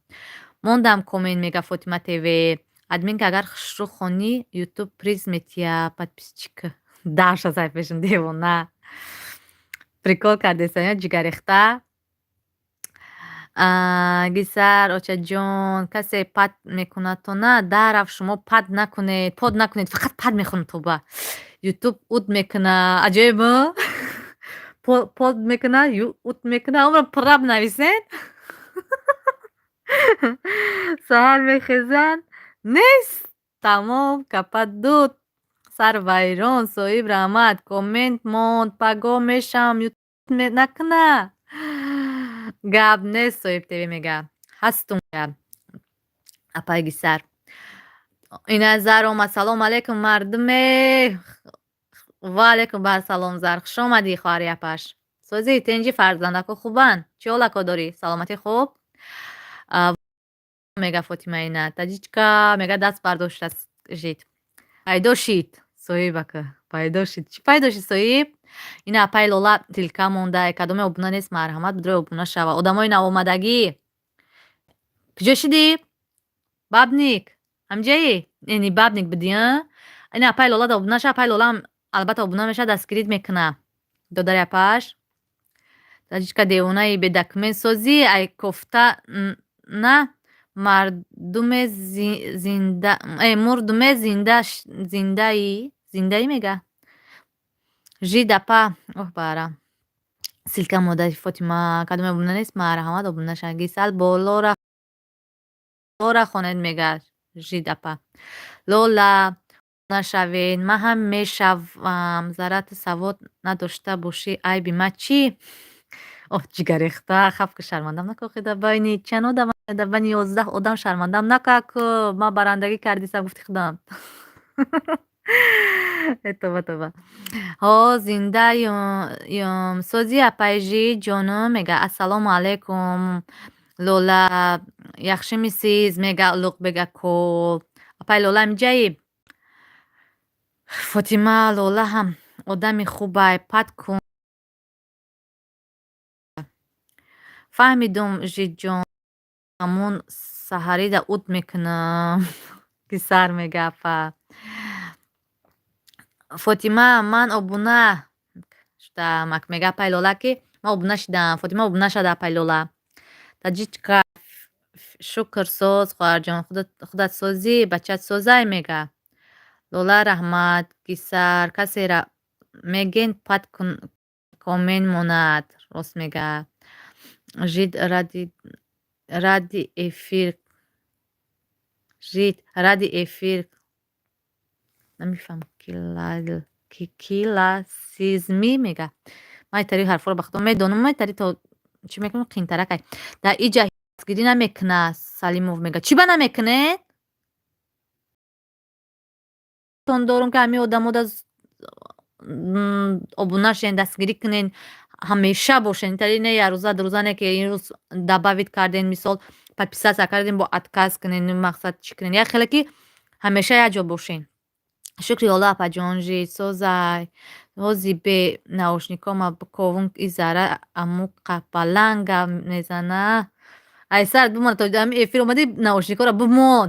Мондам коммент, мега Фотима ТВ. Админка, агар хушрӯ хонӣ, Ютуб приз метия подписчик. Даша сайфешон девона. Прикол кардесан ё ҷигаррехта? Гисар, очаҷон, касе пад мекунадтона, дараф шумо пад накунед, под накунед, фақат пад мехонад тоба. Ютуб ут мекуна. Аҷоиб, под мекуна, ут мекуна, умро пурра бинависен. Саҳар мехезанд, нест. Тамом, капа дуд, сар вайрон. Соҳиб, раҳмат. Коммент монд, пагоҳ мешавам, накуна. Гап нест, Соҳиб ТВ мега. Ҳастум, апаи Гисар. Ина Зар омад. Салом алейкум, мардуме. Ва алейкум барсалом, Зар. Хуш омадӣ, хоҳари апаш. Созӣ, тинҷи, фарзандако хубанд? Чӣ ҳолако дорӣ? Саломатӣ хуб? Мега Фотима ина. Таҷичка мега, даст бардошта жид. Пайдо шид. Соҳиб ака. Пайдо шид. Чӣ пайдо шид, Соҳиб? Ина апаи Лола ссылка монда. Кадоме обуна нест, марҳамат, бидрои обуна шава. Одамои навомадагӣ. Куҷо шидӣ? Бабник. Ҳамҷаи? Не, бабник будӣ, а? Ина апаи Лола да обуна шава. Апаи Лолаам албатта обуна мешавад, дастгирит мекуна. Додари апаш. Таҷичка девонаи бедокумент созӣ, ай кофта на мардуме зинда мурдуме зинда зиндаӣ, зиндаӣ мега. Жид апа. Оҳ, бара. Ссылка модари Фотима. Кадоме обуна нест, марҳамат, обуна шава. Гисал болора хонед, мега Жид апа. Лола нашавед, ман ҳам мешавам. Заррату савод надошта бошӣ, айби ман чӣ? Оҳ, ҷигаррехта, хаф ки шармандам накун, охи, дар байни чанд одам, дар байни 11 одам шармандам нака ку. Ман барандагӣ кардисам, гуфти худам. Э, тоба, тоба. Ҳо, зиндаём. Созӣ, апаи Жид ҷонум, мега. Ассалому алайкум, Лола, яхшимисиз, мега Улуғбек ако. Апаи Лола ҳамиҷаи? Фотима, Лола ҳам одами хубай, пат кун. Фаҳмидум, Жидҷон, ҳамун саҳарида ут мекунам. Писар, мега апа. Фотима, ман обуна шудам. Мега апаи Лола, ки ман обуна шудам. Фотима, обуна шуда, апаи Лола. Таҷичка, шукр, соз, хоҳарҷон, худат созӣ, бачат созай, мега. Лола, раҳмат. Гисар, касера меген, пат коммент монад. Рост мега. Жид ради эфир. Жид ради эфир. Намефаҳмам, киласизмӣ мега. Ман итари ҳарфҳоро ба худо медонам, ман итари то чӣ мекунам, қиинтаракай. Дар иҷа дастгирӣ намекуна, Салимов мега. Чӣ ба намекунед? Дорум, ки ҳамин одамо обуна шен, дастгирӣ кунен, ҳамеша бошен. Итари не якрӯза, дурӯза не, ки имрӯз добавить карден, мисол, подписаться кардем, бо отказ кунен, мақсад чӣ кунен. Як хеле ки ҳамеша якҷо бошен. Шукри Аллоҳ, апаҷон, жид созай. Ҳози бе наушникома ковун и зарра амуқа баланд гап мезана. Ай сарат бимона, то ҳамин эфир омадӣ, наушникҳоро бимон.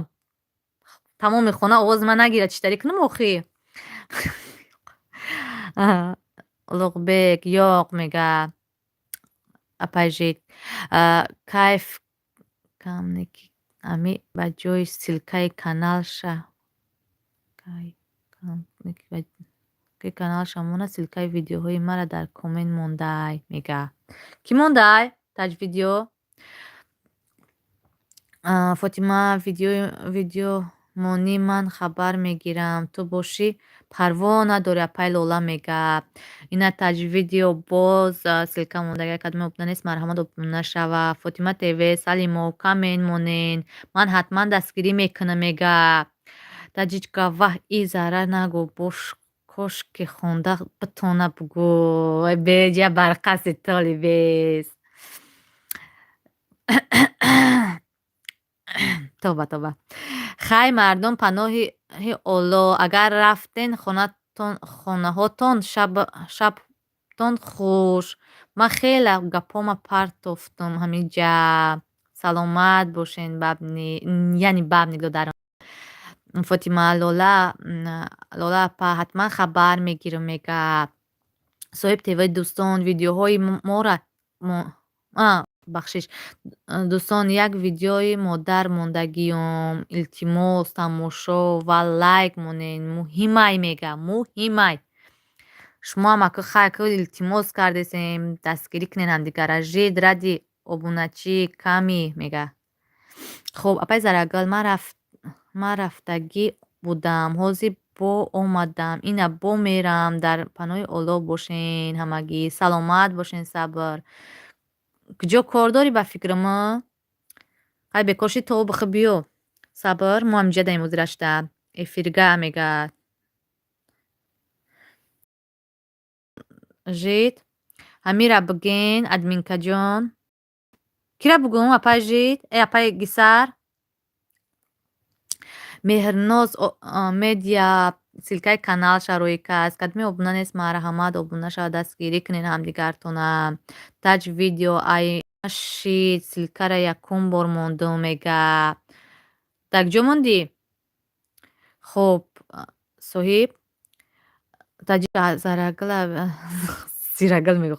Тамоми хона овози ман нагирад, чӣ тари кунам охи? Улуғбек ёқ, мега апаи Жид. Кайф камне, ки ами ба ҷои ссылкаи каналша каналша монад, ссылкаи видеоҳои мара дар коммент мондай, мега. Кӣ мондай? Таҷ видео? Фотима, видео монӣ, ман хабар мегирам. Ту бошӣ, парво надорӣ, апаи Лола, мега. Ина таҷ видео боз ссылка монда. Кадоме обуна нест, марҳамат, обуна шава. Фотима ТВ, Салимов, коммент монен. Ман ҳатман дастгирӣ мекунам, мега. Таҷичка, ваҳ, и зарра нагӯ, бош, кошки хонда битона бугӯ. Беҷа барқаси толибес. Тоба, тоба. Хай, мардум, паноҳи Оллоҳ. Агар рафтен хонаҳотон, шабтон хуш. Ман хеле гапҳома партофтум ҳаминҷа. Саломат бошен, бабни, яъне бабник, додарам. Фотима, Лола, Лола апа, ҳатман хабар мегирам, мега. Соҳиб ТВ, дӯстон, видеоҳои мора, бахшиш, дӯстон, як видеои модар мондагиём. Илтимос, тамошо ва лайк монед. Муҳимай, мега, муҳимай. Шумоам ака, хай, ку илтимос кардесем, дастгирӣ кунед ҳамдигарра. Жид ради обуначӣ ками, мега. Хуб, апаи Зарагул, ман рафтагӣ. Будам, ҳозир бо омадам, ина бо мерам. Дар паноҳи Оллоҳ бошен ҳамагӣ. Саломат бошен, Сабр. Куҷо кор дорӣ, ба фикрам? Ҳай, бекор ши, то бихӯ, биё. Сабр, мо ҳаминҷа даем ҳозирашта. Эфирга мегӯяд. Жид. Ҳамира бигӯен, админкаҷон. Кира бугӯм, апай Жид? Э, апай Гисар? Меҳрноз Медиа ссылкаи каналша рӯй каст. Кадоме обуна нест, марҳамат, обуна шава, дастгирӣ кунед ҳамдигартона. Таҷ видео ай шид, ссылкара якум бор мондум, мега. Дар куҷо мондӣ? Хуб, соҳиб. Зарагула, зирагул мегӯ,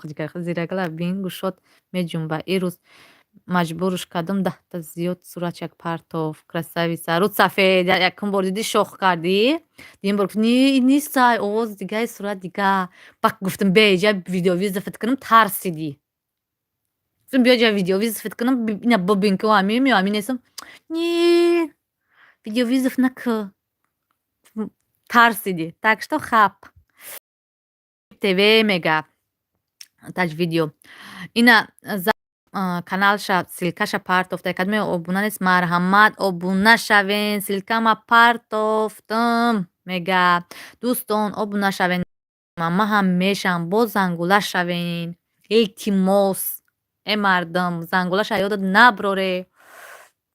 зирагула бин, гӯшот меҷунба. Ирӯз маҷбуруш кардум, 10-та зиёд суратчак партофт. Красавица. Рӯд сафед, якум бор дидӣ, шох кардӣ. Дуюм бор гуфт: «Не, ин нестай, овоз дигаи, сурат дига». Баъд гуфтам: «Бе, ҷа видеовызоват кунам», тарсидӣ. Гуфтам: «Биё, ҷа видеовызоват кунам, ина бибин, ки ҳамием ё ҳамин нестам». «Не, видеовызов накун». Тарсидӣ. Так что хап. ТВ мега. Таҷ видео. Ина каналша ссылкаша партофта. Кадоме обуна нест, марҳамат, обуна шавен. Ссылкама партофтам, мега. Дӯстон, обуна шавен. Ман ҳам мешавам. Боз зангула шавен. Илтимос. Э, мардум, зангулаша ёдат наброре.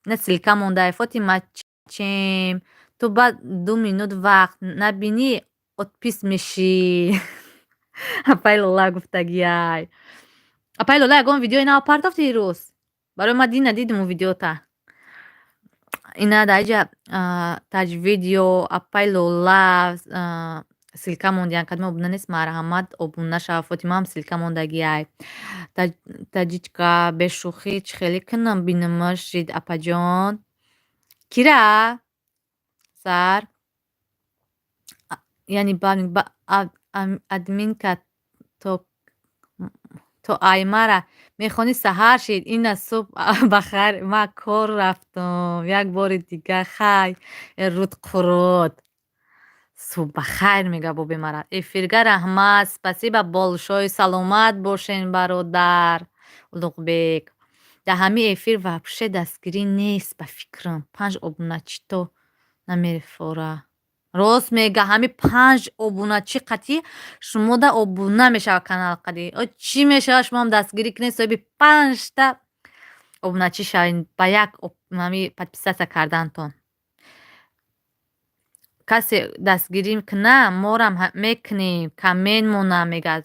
Ина ссылка мондай. Фотима чем? Ту баъд 2 минут вақт набинӣ, отпис мешӣ. Апай Лола гуфтагиай. Апай Лола, ягон видеои нав партофтӣ ирӯз? Барои ман дин надидим у видеота. Ина дар иҷа таҷ видео, апай Лола ссылка мондиян. Кадоме обуна нест, марҳамат, обуна шава. Фотимаам ссылка мондагиай. Таҷичка, бешӯхӣ, чӣ хеле кунам, бинамаш, жид, апаҷон? Кира? Сар? Яъне админка то аймара мехонӣ, саҳар шид. Ина субҳ бахайр, ман кор рафтум. Як бори дига хай, руд қурут. Субҳ бахайр, мега боби мара. Эфирга раҳмат, спасибо большое, саломат бошен, бародар Улуғбек. Дар ҳамин эфир вообще дастгирӣ нест, ба фикрам. Панҷ обуначито намефора. Рост мега, ҳамин панҷ обуначи қатъӣ шумода обуна мешавад канал қадӣ. О, чӣ мешавад, шумоам дастгирӣ кунед, соҳиби панҷта обуначӣ шавед ба як ҳами подписаться кардантон. Касе дастгирӣ куна, морам мекунем, коммент монам, мега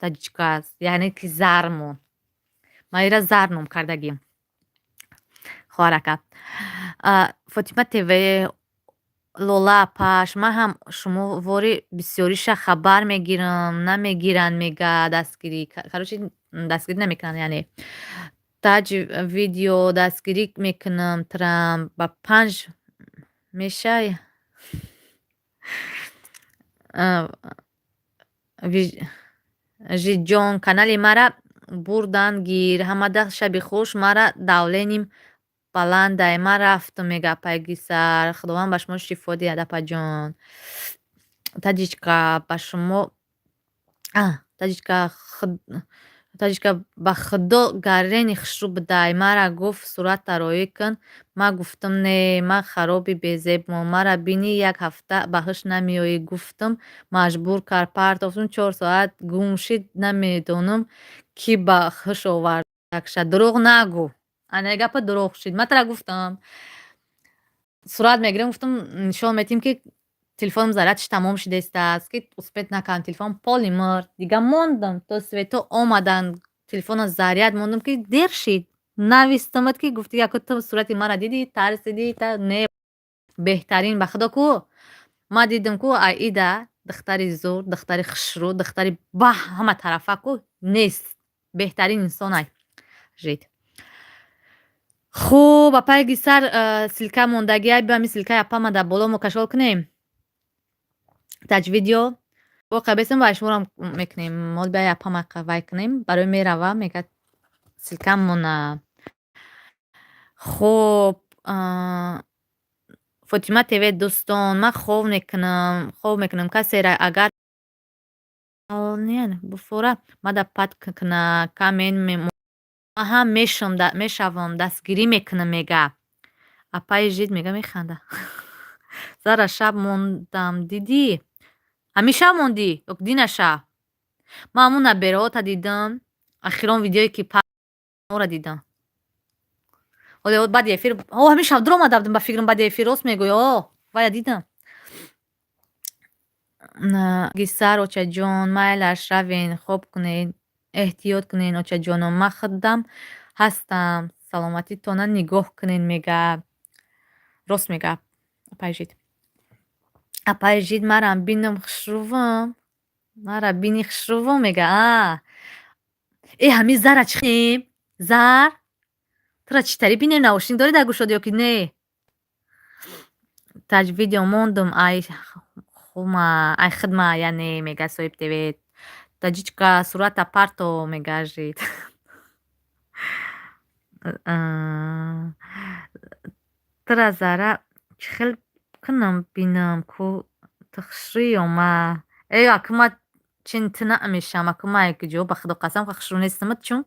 таҷичка, яъне ки зармон. Ман ира зар ном кардагим. Хоҳарака. Фотима ТВ, Лола апаш, ман ҳам шумовори бисёриша хабар мегирам, намегиранд, мега, дастгирӣ. Короче, дастгирӣ намекунанд, яъне. Таҷ видео дастгирӣ мекунам, трам ба панҷ мешай. Жиҷон, канали мара бурдан гир. Ҳамада шаби хуш, мара давлениям баландай. Ман рафтум, мега апай Гисар. Худованд ба шумо шифо диҳад, апаҷон. Таҷичка, ба шумо таҷичка, таҷичка, ба худо, гарени хушрӯ будай. Мара гуфт: «Сурата роӣ кун». Ман гуфтам: «Не, ман хароби безебмон. Мара бинӣ, як ҳафта ба ҳуш намеоӣ». Гуфтам, маҷбур кард, партофтум, 4 соат гум шид, намедонам, кӣ ба ҳуш овардакша. Дурӯғ нагӯ. Ана гапа дурӯғ шид. Ман тара гуфтам. Сурат мегирем, гуфтам, нишон медиҳем, ки телефонам зарядаш тамом шудааст, ки успеть накардам, телефон поли мурд. Дига мондам, то свето омаданд, телефонро заряд мондам, ки дер шид. Навистамад, ки гуфти, яко ту сурати мара дидӣ, тарсидӣ, не, беҳтарин, ба худо ку. Ман дидам ку, Аида духтари зур, духтари хушрӯ, духтари ба ҳама тарафа ку нест. Беҳтарин инсонай. Жид. Хуб, апаи Гисар, ссылка мондагиай, биё, ҳамин ссылкаи апама дар боло мо кашол кунем. Таҷ видео. Воқеа бесем, вай шуморам мекунем. Мол биёй, апама вай кунем. Барои мерава, мегӯяд, ссылкам мона. Хуб. Фотима ТВ, дӯстон, ман хов мекунам, хов мекунам. Касеро агар буфора, мада пад кна, камен ман ҳам мешавам, дастгирӣ мекунам, мега. Апаи Жид мега, механда. Зара, шаб мондам, дидӣ? Ҳамин шаб мондӣ ё дина шаб? Ман ҳамун набераҳота дидам, ахирон видеое ки ора дидам. Ҳоле баъди эфир, о, ҳамин шаб дуромада будам, ба фикрам, баъди эфир, рост мегӯӣ, о, вая дидам. Гисар, очаҷон, майлаш, равен, хоб кунед, эҳтиёт кунед, очаҷоном, ман худам ҳастам, саломатитона нигоҳ кунед, мега. Рост мега апаи Жид. Апаи Жид, марам бинам, хушрӯвам, мара бини, хушрӯвам, мега. А э, ҳамин Зара чӣ? Зар, тура чӣ тари бинем? Наушник дорӣ дар гӯшот ё ки не? Таҷ видео мондум, ай хума, ай хидма, яъне, мега Соҳиб ТВ. Таҷичка, сурата парто, мега Жид. Тура, Зара, чӣ хел кунам, бинам ку ту хушрӯӣ ё ма? Э, аку ма чин ту намешавам, аку ма куҷо, ба худо қасам, хушрӯ нестам, чун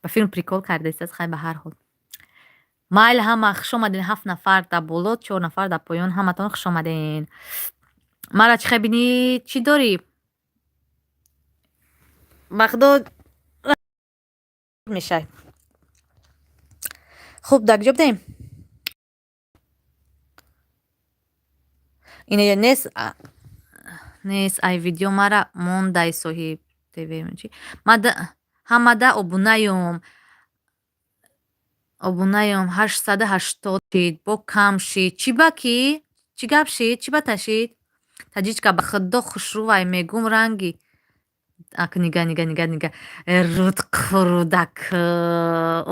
ба филм прикол кардааст. Хай, ба ҳар ҳол, майли, ҳама хуш омаден. Ҳафт нафар дар боло, чор нафар дар поён, ҳаматон хуш омаден. Мара чӣ хел бинӣ? Чӣ дорӣ? Ба худо мешай. Хуб, дар куҷо будем? Ина нест, нест. Ай видео мара мондай, Соҳиб ТВ. Ҳамада обунаём, обунаём, 880 шид, бо кам шид. Чӣ ба ки? Чӣ гап шид? Чӣ ба ташид? Таҷичка, ба худо хушрӯвай, мегум, ранги ак, нига, нига, нига, нига, руд қурудак,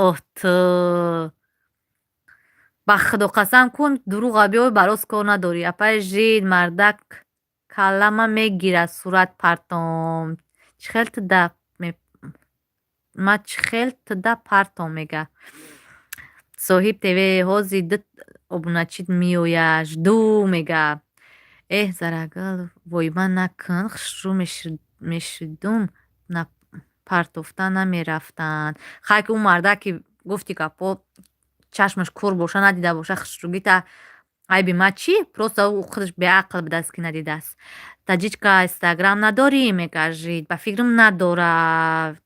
оҳ, ту, ба худо қасам кун, дурӯға биёй, ба рост кор надорӣ. Апаи Жид, мардак каллама мегирад, сурат партом. Чӣ хел туда ма, чӣ хел туда партом, мега Соҳиб ТВ. Ҳози ду обуначит меояд, жду, мега. Эҳ, Зарагул, войма накун, хушрӯ мешудум, партофта намерафтанд. Хай, ки ӯ мардак, ки гуфти гапҳо, чашмаш кур боша, надида боша хушрӯгита, айби ма чӣ? Просто ӯ худаш беақл будааст, ки надидааст. Таҷичка, Инстаграм надорӣ, мега Жид. Ба фикрам, надора.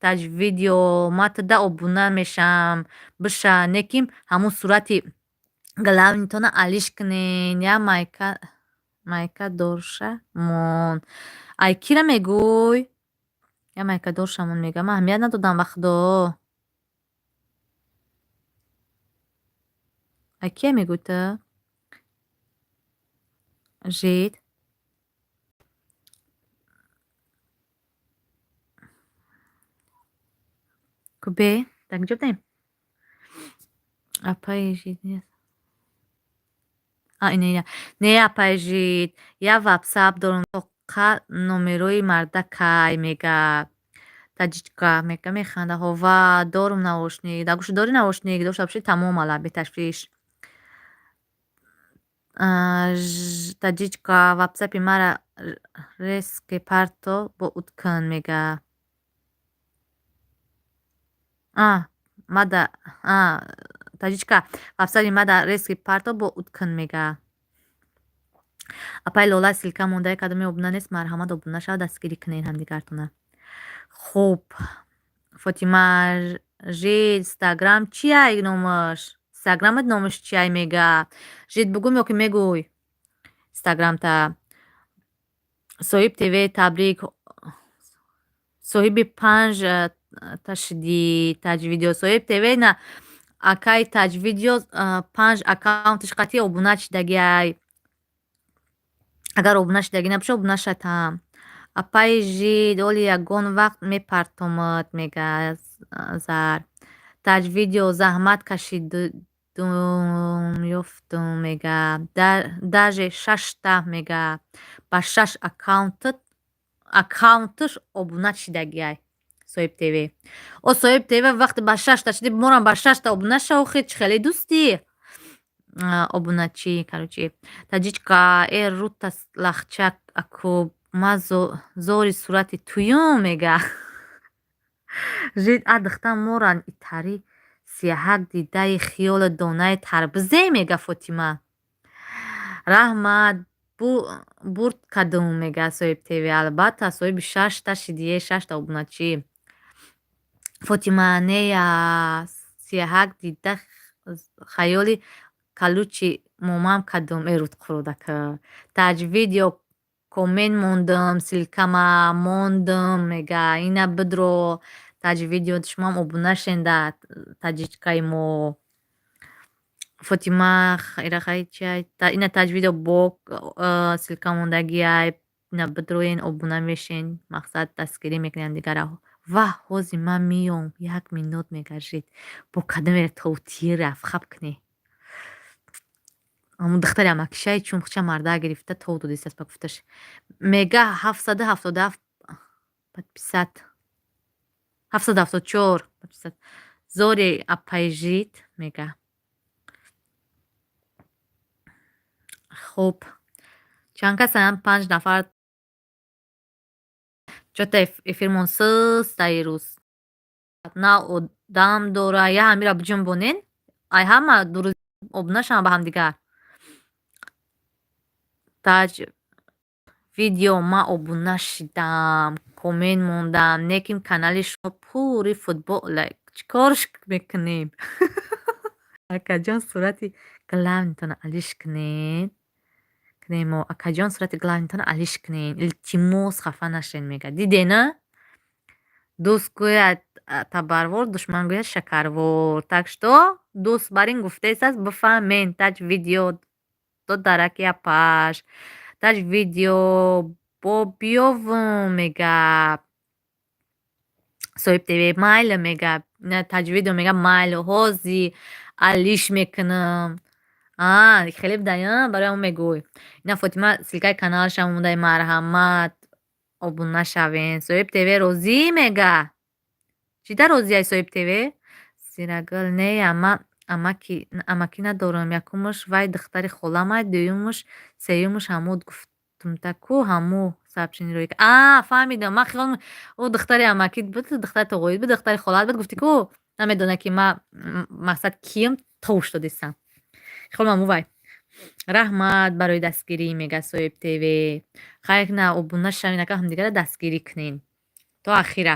Таҷ видео, ма туда обуна мешавам, биша, не ки ҳамун сурати главный тона алиш кунен, я майка, майка дорша мон. Ай кира мегӯй? Я майка доршамон, мега. Ман аҳамият надодам, ба худо. Ай кия мегӯй ту, Жид? Кубе, дар куҷо будем? Апаи Жид нест. А, ина, ина. Не, апаи Жид, я ватсап дорам, тоқа номерои мардакай, мега. Таҷичка мега, механда. Ҳова, дорум наушник. Дар гӯшт дорӣ наушник? Дошта бошӣ, тамом, ала беташвиш. Таҷичка, ватсапи мара резке парто, бо уткун, мега. А мада, а, таҷичка, ватсапи мада резки парто, бо уткун, мега. Апаи Лола, ссылка мондаи, кадоме обуна нест, марҳамат, обуна шава, дастгирӣ кунед ҳамдигартона. Хуб, Фотима, Жид, Инстаграм чияй номаш? Инстаграмат номаш чияй, мега. Жид, бугум ё ки мегӯй инстаграмта? Соҳиб ТВ, табрик, соҳиби панҷ та шудӣ. Таҷ видео, Соҳиб ТВ, на, акай Таҷ видео панҷ аккаунташ қатъи обуна шидагиай. Агар обуна шидагӣ набошад, обуна шавам. Апаи Жид, оли ягон вақт мепартомад, мега Зар. Таҷ видео, заҳмат кашидум, ёфтум, мега. Даже шашта, мега, ба шаш аккаунташ обуна шидагиай Соҳиб ТВ. О, Соҳиб ТВ, вақте ба шашта шудӣ, морам ба шашта обуна шав, охи чӣ хеле дӯстӣ. Обуначӣ, короче, таҷичка э рута лахчак аку ма зори сурати туюм, мега. Жид а духтар мора итари сияҳак дидаи хиёли донаи тарбузе, мега Фотима. Раҳмат, бурд кадум, мега соҳиб ТВ. Албатта, соҳиби шашта шидие, шашта обуначӣ. Фотима нея сияҳак дида хаёли калучи момам кадум, э рудқуродака. Таҷ видео коммент мондум, ссылкама мондум, мега. Ина бидро таҷ видео, шумоам обуна шенда таҷичкаи мо. Фотима ина таҷ видео бо ссылка мондагиай, ина бидроен, обуна мешен, мақсад, дастгирӣ мекунем ҳамдигарро. Ваҳ, ҳози ман миём, як минут, мега жид. Бо кадомеро товтӣ рафт, хаб кунӣ. Ҳамун духтари амакишаи чун хуча марда гирифта тов додистааст ба гуфташ. Мега 777 подписать. 774 подписать. Зори апай жид, мега. Хуб. Чанд касанд? Панҷ нафар. Чота эфирмон сустаи рӯз. На одам дора, я ҳамира биҷунбонен. Ай ҳама дуруст обуна шаванд ба ҳамдигар. Таҷ видео ман обуна шидам, коммент мондам, лекин канали шумо пури футбол, чӣ корш мекунем? Акаҷон, сурати главныйтонро алиш кунед. Кунемо, акаҷон, сурати главныйтонро алиш кунед. Илтимос, хафа нашед, мега. Дидена? Дӯст гӯяд табарвор, душман гӯяд шакарвор. Так что дӯст бар ин гуфтаистааст, бифаҳмен. Таҷ видео додараки апаш. Таҷ видео бо биёвум, мега. Соҳиб ТВ майли, мега. Таҷ видео мега, майли, ҳози алиш мекунам. А, хеле бидая, барои ҳамон мегӯй. Ина Фотима ссылкаи каналашам мондаи, марҳамат, обуна шавен. Соҳиб ТВ розӣ, мега. Чида розиай соҳиб ТВ? Зирагул не, ама амакӣ надорам. Якумаш вай духтари холамай, дуюмаш, сеюмаш ҳамуд гуфтумта ку, ҳаму сообщениро. А, фаҳмидам. Ман хиёл ӯ духтари амакит буд, духтари тоғоит буд, духтари холат буд, гуфтӣ ку, намедона ки ман мақсад кием, товш додистам. Хиёлам ҳаму вай. Раҳмат барои дастгирӣ, мега соҳиб ТВ. Хайр, на обуна шавед, ака, ҳамдигарро дастгирӣ кунед. То ахира.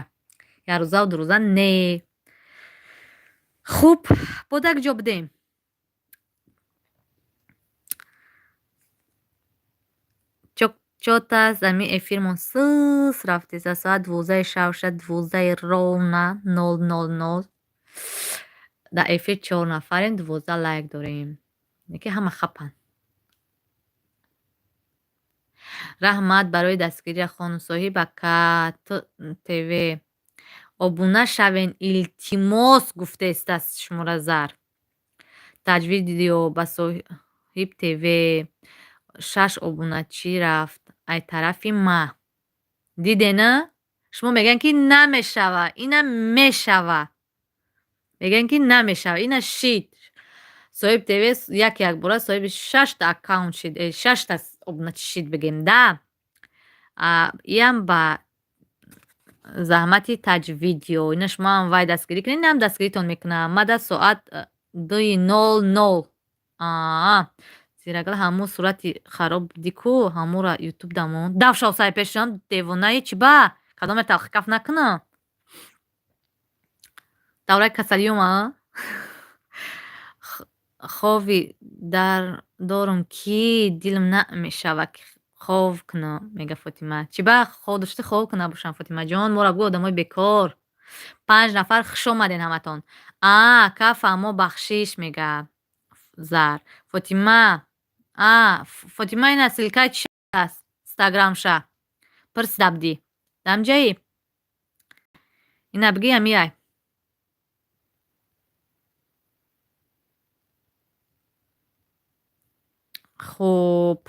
Якрӯзаву дурӯза не. Хуб, бо дар ҷо будем? Чотас ами эфирмон сус рафтеса, соат 12-и шаб шуд, 12-и ровно 0:00. Дар эфир чор нафарем, 12 лайк дорем. Ки ҳама хапанд. Раҳмат барои дастгирия, хонумсоҳиб ака ТВ. Обуна шавен, илтимос, гуфтаистааст шуморо зар. Таҷ видео ба соҳиб ТВ шаш обуначӣ рафт ай тарафи ма. Дидена? Шумо мегӯянд ки намешава, ина мешава. Мегӯянд ки намешава, ина шид. Соҳиб ТВ як якбора соҳиби шашта аккаунт шид, шашта обуначӣ шид, бигем да. Иам ба заҳмати таҷ видео. Ина шумоам вай дастгирӣ кунед, инам дастгиритон мекунам. Ма да соат 2:00. Аа, Зирагул ҳамун сурати хароб будӣ ку, ҳамура ютуб дамон. Дав шав сай пешам, девонаи, чӣ ба? Кадоме талхи каф накунам? Давраи касалиём, а? Хови дар дорум ки дилам намешава ки хов кунам, мега Фотима. Чӣ ба хов дошта хов куна бошам, Фотимаҷон? Моро бигӯ, одамои бекор. Панҷ нафар, хуш омаден ҳаматон. А, ака, фаҳмо, бахшиш, мега Зар. Фотима, а, Фотима, ина ссылкаи чи аст? Инстаграмша. Пурсида будӣ. Дамҷаи? Ина бигӣ, ҳамиай. Хуб.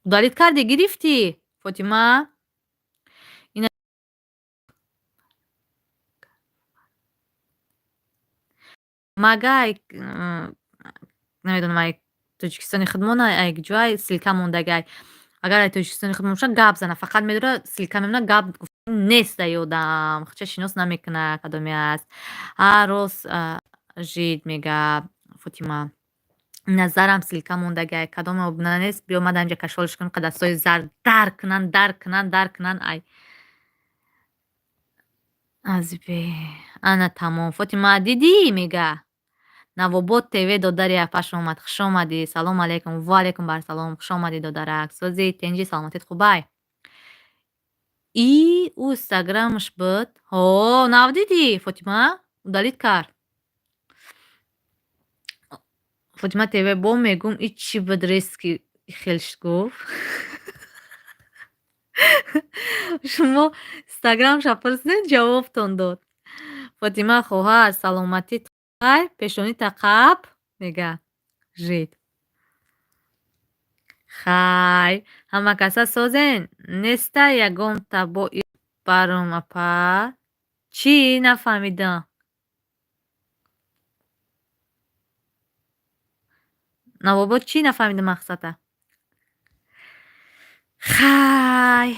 Удалить кардӣ, гирифтӣ, Фотима? Ина магай. Намедонам, ай Тоҷикистони худмон, ай куҷоай, ссылка мондагиай. Агар ай Тоҷикистони худмон бошад, гап зана. Фақат медора, ссылка мемона, гап нест дар ёдам. Худша шинос намекуна, кадоме аст. Ҳа, рост, жид мега Фотима. Назарам ссылка мондагиай. Кадоме обуна нест, биё ман дар инҷа кашолш кунам, дастҳои зард дар кунанд, дар кунанд, дар кунанд, ай. Азбе. Ана тамом. Фотима, дидӣ, мега. Навобод ТВ додари апаш омад. Хуш омадӣ. Салом алейкум. Ва алейкум барсалом. Хуш омадӣ, додарак. Сӯзи тинҷи, саломатит хубай? И ӯ инстаграмаш буд. Ҳо, нав дидӣ, Фотима? Удалить кард. Фотима ТВ бо мегум, и чӣ буд, резки хелш гуфт. Шумо инстаграмша пурсидед, ҷавобтон дод. Фотима хоҳар, саломатит хайр, пешонита қап, мега. Жид. Хай, ҳама каса созен? Неста ягонта бо барум, апа? Чӣ нафаҳмидам? Навобод, чӣ нафаҳмидам мақсада? Хай.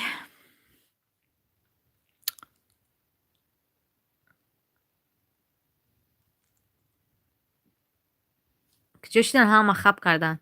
Куҷо шидан, ҳама хаб карданд.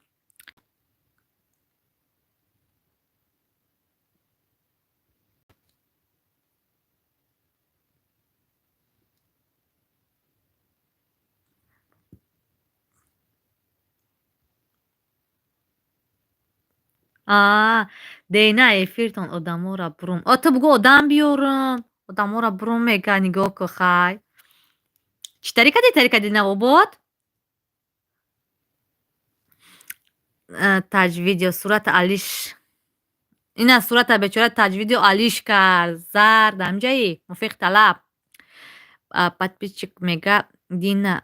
Аа, дена эфиртон одаморо бурум. О, ту бугӯ, одам биёрам. Одаморо бурум, мега, нигоҳ кун, хай. Чӣ тари кардӣ, тари кардӣ, Навобод? Таҷвидио сурата алиш. Ина сурата бечора таҷвидио алиш кард. Зар дар ҳамҷаи муфиқ талаб. Подписчик мега, Дина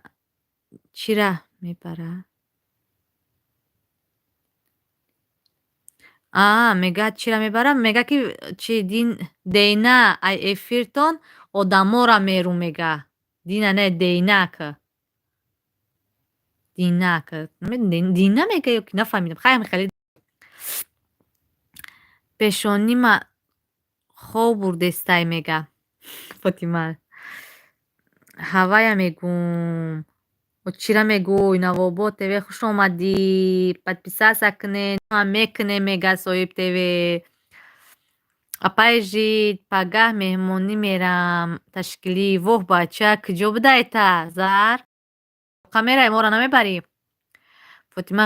чира мебара? Аа, мега, чира мебара? Мега ки чи дин дейна ай эфиртон одамора мерум, мега. Дина не, дейнак. Динак. Дина мега ё ки, нафаҳмидам. Хай, хеле пешонима хоб бурдестай, мега. Фотима. Ҳавая мегум. Чира мегӯй? Навобод ТВ, хуш омадӣ. Подписаться кунед, мекунем, мега соҳиб ТВ. Апаи жид, пагаҳ меҳмонӣ мерам ташкилӣ. Воҳ, бача, куҷо будаета, Зар? Камераи моро намебарӣ? Фотима,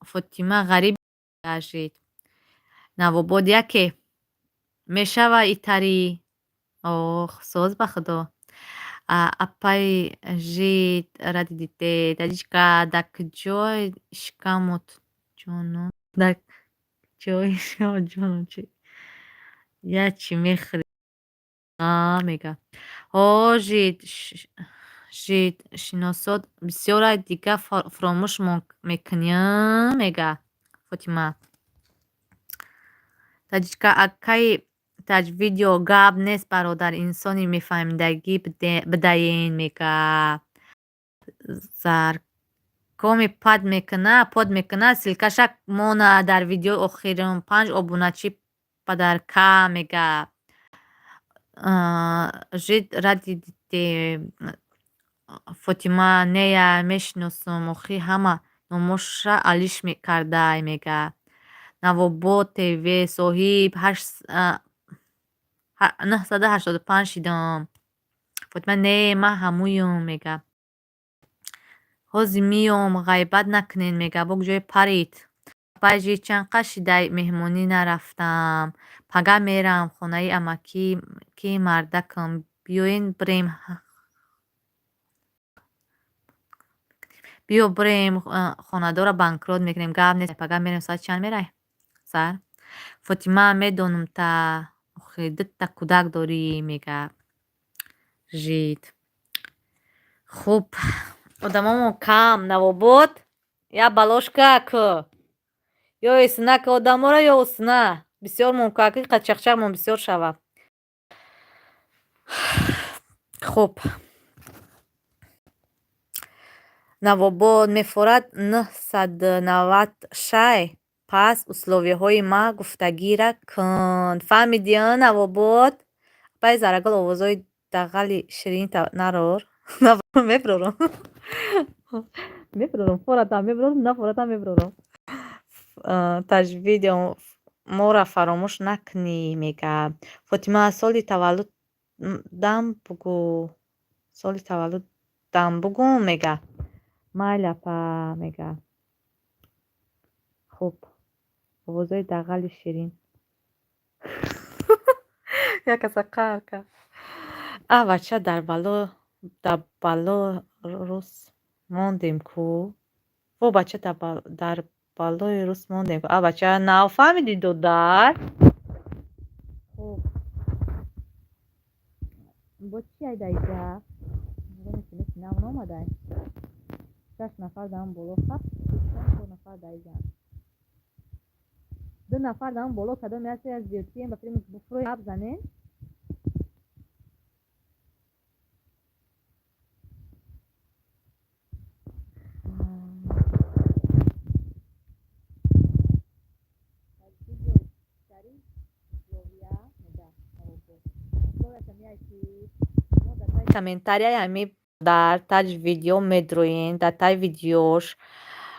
Фотима ғариб жид. Навобод яке мешава итарӣ. Ох, соз ба худо. Апаи жид, ради дите, таҷичка, дар куҷои шикамот ҷону? Дар куҷои шикамот ҷону чи? Я чӣ мехӯрӣ? Аа, мега. Ҳо, жид, жид, шиносот бисёрай, дига фуромӯш мекунӣ, мега Фотима. Таҷичка, акаи таҷвидио, гап нест, бародар, инсони мефаҳмидагӣ бидаен, мега. Заркоми пад мекуна, под мекуна, ссылкаша мона дар видеои охирин, панҷ обуначи падарка, мега. Жид, ради дите. Фотима, нея мешиносум, охи ҳама номоша алиш кардай, мега. Навобод ТВ соҳиб 985 шидам. Фотима, не, ман ҳамуюм, мега. Ҳозир миём, ғайбат накунед, мега, бо куҷое парид? Апаи жид, чанд қад шидай меҳмонӣ нарафтам. Пага мерам хонаи амакӣ, ки мардакам. Биёен бирем. Биё бирем, хонадорро банкрот мекунем. Гап нест, пага мерем, соат чанд мерай? Сар? Фотима, медонам та, охи дута кӯдак дорӣ, мега. Жид. Хуб, одамомон кам, Навобод. Я балошка ку. Ё исна ки одаморо, ё усна. Бисёр мумкин ки қачақчақмон бисёр шавад. Хуб. Навобод мефорад 996. Пас условияҳои ма гуфтагира кун. Фаҳмидӣ, Навобод? Апаи Зарагул, овозҳои дағали ширинита нарор. Меброрам. Меброрам, форатам меброрам, нафоратам меброрам. Таҷвидио моро фаромӯш накунӣ, мега. Фотима, соли таваллудам бугӯ. Соли таваллудам бугӯ, мега. Майли, апа, мега. Хуб, овозҳои дағали ширин. Як каса қаҳр кард. А бача, дар бало рус мондем ку. Во, бача, дар балои рус мондем ку. А бача, нав фаҳмидӣ, додар? Хуб. Бо чӣ айда иҷа? Нав наомадай. Шаш нафар дар он боло, ҳафт, чор нафар дар иҷа. Ду нафар дар он боло кадоме ҳасте, аз зиёдтием ба филм буфрӯи гап занен. Комментарияи ҳами дар таҷ видео медроен, дар таи видеош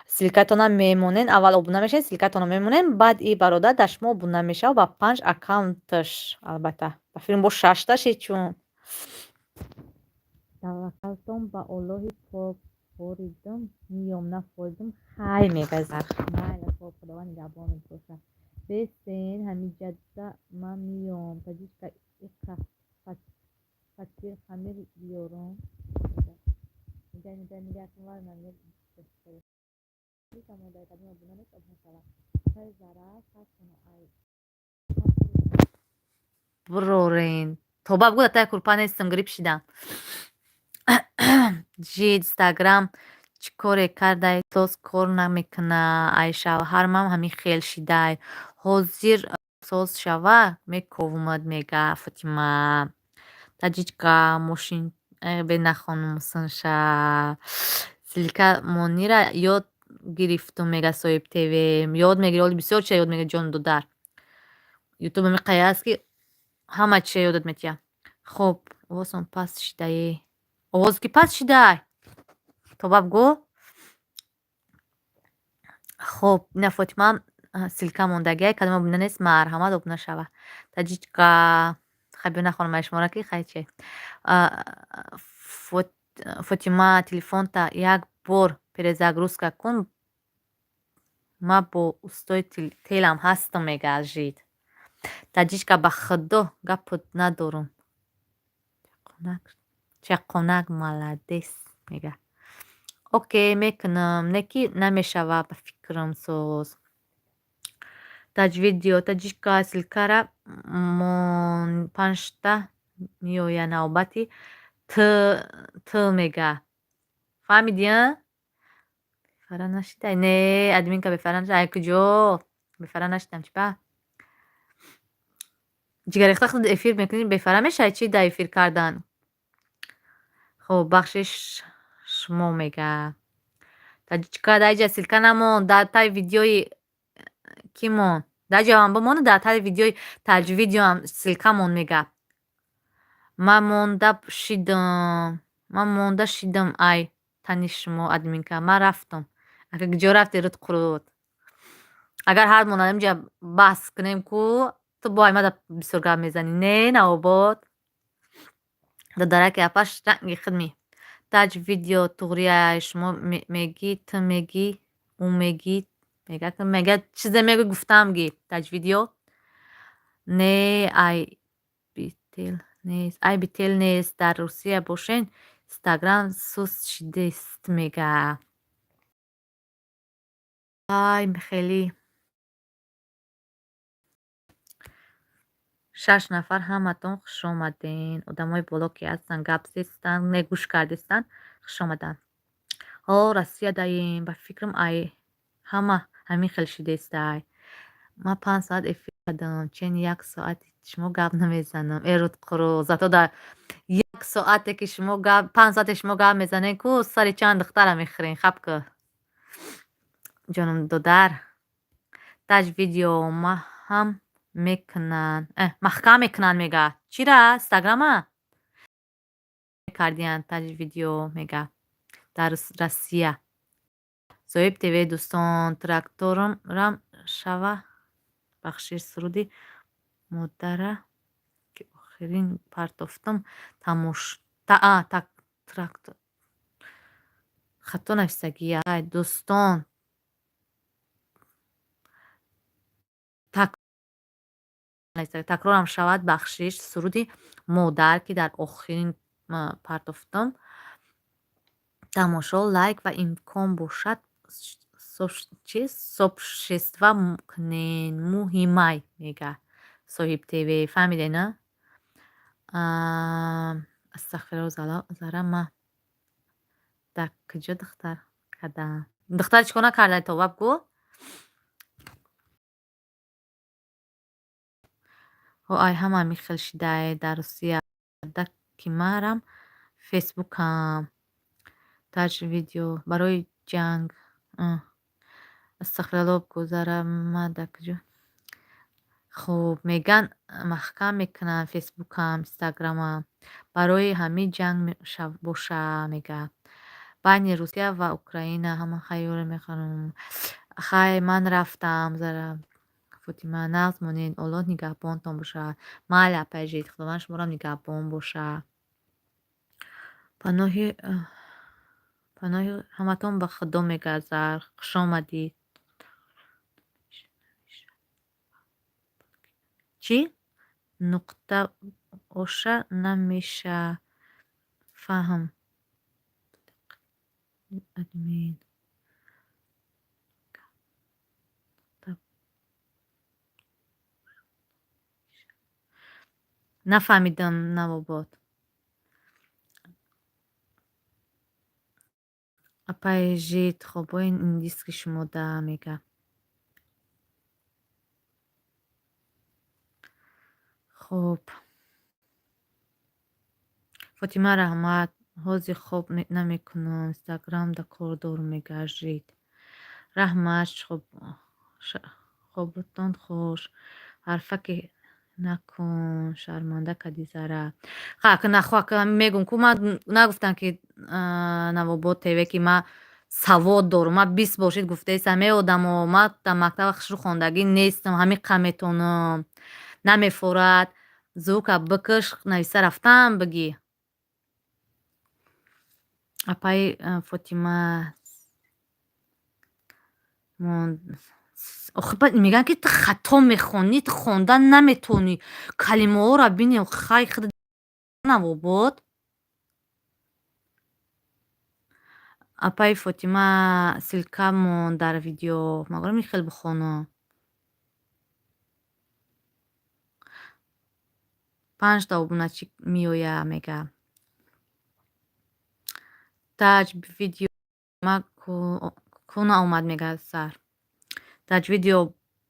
ссылкатона мемонен. Аввал обуна мешавед, ссылкатона мемонен, баъд и бародар дар шумо обуна мешавад ба панҷ аккаунташ. Албатта, ба филм бо шашташе, чун таваккалтон ба Оллоҳи пок, форидум миём, нафоридум хай, мега Зарх. Майли, хоб, Худованд нигаҳбонат бошад. Бестен ҳамиҷада, ман миём. Таҷичка, иқа фатир хамир биёрум. Нига, нига, нига. Обуна нест, обуна шава. Апаи Зара, сартона ай бирорен. Тоба бугӯ, дар таи курпа нестам, грипп шидам. Ҷи Инстаграм чӣ коре кардай, соз кор намекуна. Ай шавҳармам ҳамин хел шидай. Ҳозир соз шава, мековумад, мега Фотима. Таҷичка, мошин бенахонумсунша. Ссылка монира ёд гирифтум, мега соҳиб ТВ. Ёд мегири, оли бисёр чиза ёд мегири, ҷону додар. Ютуб ҳамин аст, ки ҳама чиза ёдат метиҳад. Хуб, овозон паст шидае. Овоз ки паст шидай? Тоба бугӯ. Хуб, ина Фотимаам ссылка мондагиай, кадом обуна нест, марҳамат, обуна шава. Таҷичка, хай биё, нахонам ай шуморо, ки хай чи. Фотима, телефонта як бор перезагрузка кун. Ман бо устои телам ҳастам, мега Жид. Таҷичка, ба худо гапот надорум. Чаққонак молодец, мега. Окей, мекунам, не ки намешава, ба фикрам соз. Таҷвидио, таҷичка, ссылкара мон, панҷта меояд, навбати т т, мега. Фаҳмидӣ, а? Бефара нашидай? Не, админка, бефара нашидай. Ай куҷо? Бефара нашидам, чӣ ба? Ҷигаррехта худ эфир мекунӣ, бефара мешавӣ чӣ дар эфир кардан? Хуб, бахшиш шумо, мега. Таҷичка, дар иҷа ссылка намон, дар таи видеои кӣ мон? Дар ҷоам бимонад, дар таи видеои таҷвидиоам ссылка мон, мега. Ман монда шидам. Ман монда шидам ай тани шумо, админка. Ман рафтам. Ака, куҷо рафтӣ, руд қурут? Агар ҳар монад инҷа баҳс кунем ку, ту бо аймада бисёр гап мезанӣ. Не, Навобод? Додараки апаш ранги худ. Таҷ видео туғрияй, шумо мегӣ, ту мегӣ, ӯ мегӣ, мега, мега, чизе мегӯ, гуфтаам ги. Таҷ видео. Не, ай бител нест. Ай бител нест. Дар Русия бошен, Инстаграм суст шидест, мега. Ай, хеле. Шаш нафар, ҳаматон хушомаден. Одамои боло ки ҳастанд, гап зестанд, не, гӯш кардестанд, хушомаданд. Ҳо, Россия даем, ба фикрам, ай ҳама ҳамин хел шидестай. Ман 5 соат эфир кардам, чен як соати шумо гап намезанам. Э, рудқуру, зато дар як соате ки шумо гап, 5 соате шумо гап мезанед ку, сари чанд духтара мехӯрен, хаб ку. Ҷонум додар. Таҷ видео маҳам мекунанд. Э, маҳкам мекунанд мега. Чира? Инстаграма? Кардиянд таҷ видео мега. Дар Россия. Соҳиб ТВ дӯстон, тракторам шава бахшиш суруди модара ки охирин партофтам тамош трактор хато нависагия дӯстон. Такрорам шавад бахшиш суруди модар ки дар охирин партофтам тамошо, лайк ва имкон бошад чи сообщество кунен, муҳимай мега Соҳиб ТВ. Фаҳмиде, на? Астағфирулло, зара ма дар куҷо духтар кардам? Духтар чӣ кор накардай, тобаб гӯ? Ҳо, ай ҳама ҳамин хел шидай дар Русия ки марам фейсбукам таҷ видео барои ҷанг. Астағфирулло гӯ, зара ма дар куҷо? Хуб, меган маҳкам мекунанд фейсбукам, инстаграмам. Барои ҳамин ҷанг боша мега. Байни Русия ва Украина ҳама хайёре мехӯрам. Хай, ман рафтам, зара Фотима, нағз монед, Оллоҳ нигаҳбонтон бошад. Майли, апаи Жид, Худованд шуморо нигаҳбон бошад. Паноҳи ҳаматон ба Худо мегазад. Хушомадид. Чӣ? Нуқта оша намеша фаҳм. Админ. Нафаҳмидам, Навобод. Апаи Жид, хобҳои индиски шумо да мега. Хуб. Фотима, раҳмат. Ҳозир хоб намекунам. Инстаграмда кор дорум мега Жид. Раҳмат, хоботон хуш. Ҳарфаке накун, шарманда кардӣ, зара. Ха, нахо мегум ку, ман нагуфтам ки Навобод ТВ ки ман савод дорум. Ман 20 бор шид гуфтаистам, э одамо, ман дар мактаба хушрӯ хондагӣ нестам, ҳамин қа метонам. Намефорад. Звука бикаш, нависа рафтам бигӣ. Апаи Фотима охи мегӯянд ки ту хато мехонӣ, ту хондан наметавонӣ. Калимаҳоро бинем, хай худ Навобод. Апаи Фотима, ссылка мон дар видео. Магар хел бихонам. Панҷта обуначӣ меоя мега. Таҷ видео ма ку наомад мега сар. Таҷ видео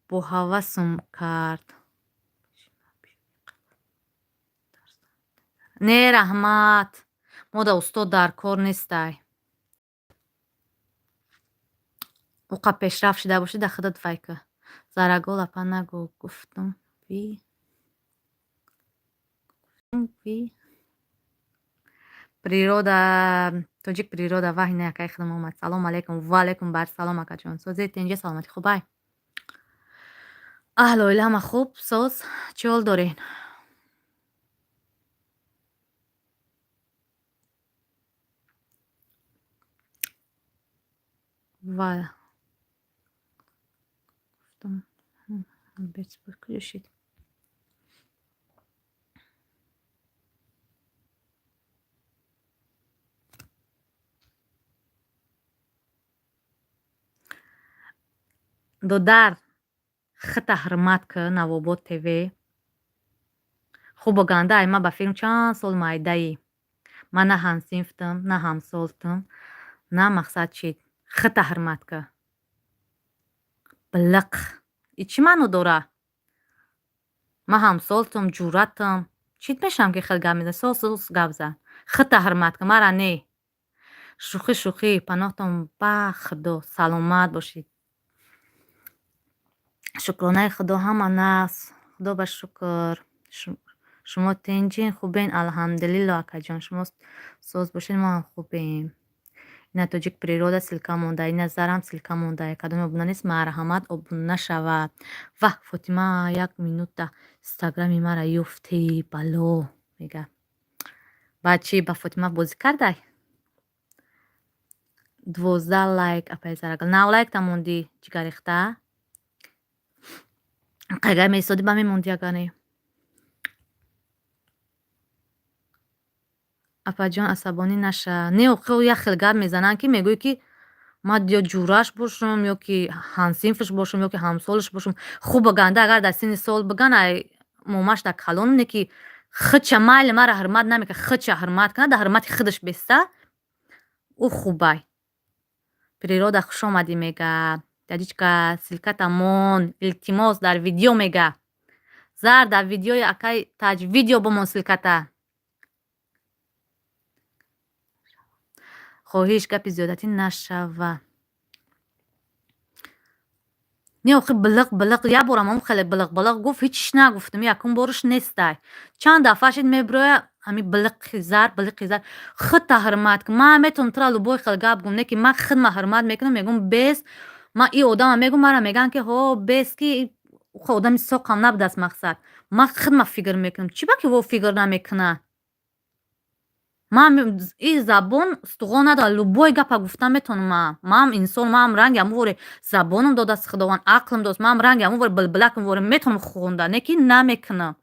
боҳавасум кард. Не, раҳмат. Мо да устод дар кор нестай. Уқа пешрафт шида бошӣ, да худат вай кӯ. Зарагул апа, нагӯ, гуфтум ви природа, тоҷик природа ваҳи не акаи худам омад. Салом алейкум. Ва алейкум барсалом, акаҷон. Созед, тинҷа, саломатӣ, хубай? Аҳлу оила ҳама хуб, соз, чӣ ҳол доред? Ва гуфтум куҷо шид? Додар, хита ҳурмат кӣ, Навобод ТВ. Хубу ганда ай ман ба филм чанд сол майдаӣ. Ман на ҳамсинфтам, на ҳамсолтам, на мақсад чи. Хита ҳурмат кӣ. Билиқ. И чӣ маъно дора? Ман ҳамсолтум, ҷуръатам. Чит мешавам, ки хел гап мезанӣ? Соз соз гап зан. Худта ҳурмат кун, мара не. Шӯхӣ, шӯхӣ, паноҳтон ба Худо, саломат бошед. Шукронаи Худо, ҳама нағз. Худо ба шукр. Шумо тинҷин, хубен? Алҳамдулилло, акаҷон. Шумо соз бошед, мо ҳам хубем. Ина Тоҷик Природа ссылка монда, ина Зарам ссылка монда. Кадоме обуна нест, марҳамат, обуна шавад. Ваҳ, Фотима, як минута инстаграми мара ёфтӣ, бало мега. Баъд чӣ, ба Фотима бозӣ кардай? 12 лайк, апаи Зарагул. Нав лайкта мондӣ, ҷигарихта? Қайгай меистодӣ, ба мемондӣ, агар не. Апаҷон, асабонӣ наша. Не, охи як хел гап мезананд, ки мегӯӣ, ки ман ё ҷуръаш бошам, ё ки ҳамсинфаш бошам, ё ки ҳамсолаш бошам. Хуб ганда агар дар синни сол биган, ай момаш дар калонам, не ки худша майли мара ҳурмат намекунад, худша ҳурмат кунад, дар ҳурмати худаш беста, ӯ хубай. Природа, хуш омадӣ мега. Таҷичка, ссылката мон, илтимос, дар видео мега. Зар, дар видеои акай Таҷ видео бимон ссылката. Хоҳиш, гапи зиёдатӣ нашава. Не, охи билиқ билиқ, як борам ҳам хеле билиқ билиқ гуфт, ҳичиш нагуфтам, якум бораш нестай. Чанд дафъа шид, мебироя ҳами билиқи зар, билиқи зар. Худта ҳурмат кун. Ман метавонам тура любой хел гап гум, не ки ман худма ҳурмат мекунам, мегӯм бес, ман и одама мегӯм, мара мегӯянд, ки ҳо бес, ки одами соқам набудааст мақсад. Ман худма фикр мекунам. Чӣ ба ки во фикр намекунад? Ман и забон устухон надорад, любой гапа гуфта метавонам ман. Манам инсон, манам ранги ҳамон забоном додааст Худованд, ақлам додааст, манам ранги ҳамон булбулакам воре метавонам хонда, не ки намекунам.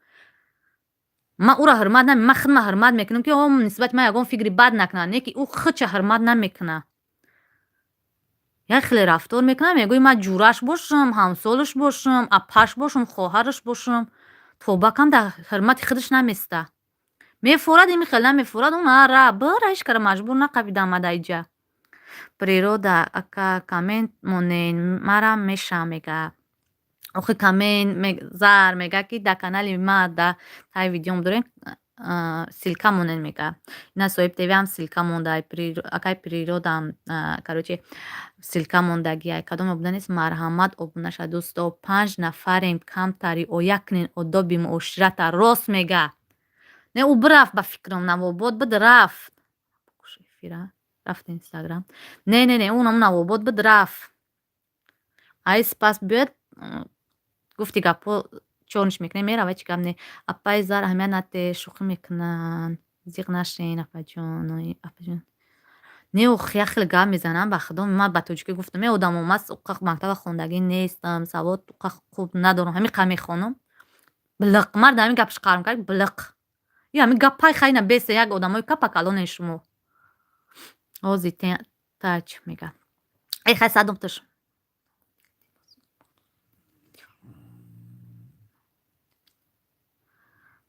Ман ӯро ҳурмат наме, ман худма ҳурмат мекунам, ки о нисбати ман ягон фикри бад накунад, не ки ӯ худша ҳурмат намекунад. Як хеле рафтор мекунад, мегӯӣ ман ҷуръаш бошам, ҳамсолаш бошам, апаш бошам, хоҳараш бошам. Тобакам дар ҳурмати худаш наместа. Мефорад, ими хел намефорад, он ара бира, ҳеч кара маҷбур нақабидам ма дар иҷа. Природа, ака, коммент монен, марам мешавам мега. Охи коммент Зар мега, ки дар канали ма да таи видеом дорем, ссылка монен мега. Ина Соҳиб ТВ ҳам ссылка монда, акай Природам, короче, ссылка мондагиай. Кадом обуна нест, марҳамат, обуна шавад. Дӯсто, панҷ нафарем, камтар риоя кунен одоби муоширата. Рост мега. Не, ӯ бирафт, ба фикрам, Навобод буд, рафт. Рафт Инстаграм. Не, не, не, ӯ Навобод буд, рафт. Ай спас биёяд, гуфти гапҳо чорниш мекунем, мерава, ҳеч гап не. Апаи Зар, аҳамият надиҳ, шӯхӣ мекунанд. Зиқ нашен, апаҷон, апаҷон. Не, охи як хел гап мезанам, ба Худо, ман ба тоҷикӣ гуфтам, е одамо, ман мактаба хондагӣ нестам, савод хуб надорам, ҳамин қа мехонам. Билиқ, ман дар ҳамин гапаш қарм кард, билиқ. И ҳамин гаппай хайна бесе, як одамои капа калонен шумо. Ози таҷ мега. Эй хай, садум туш.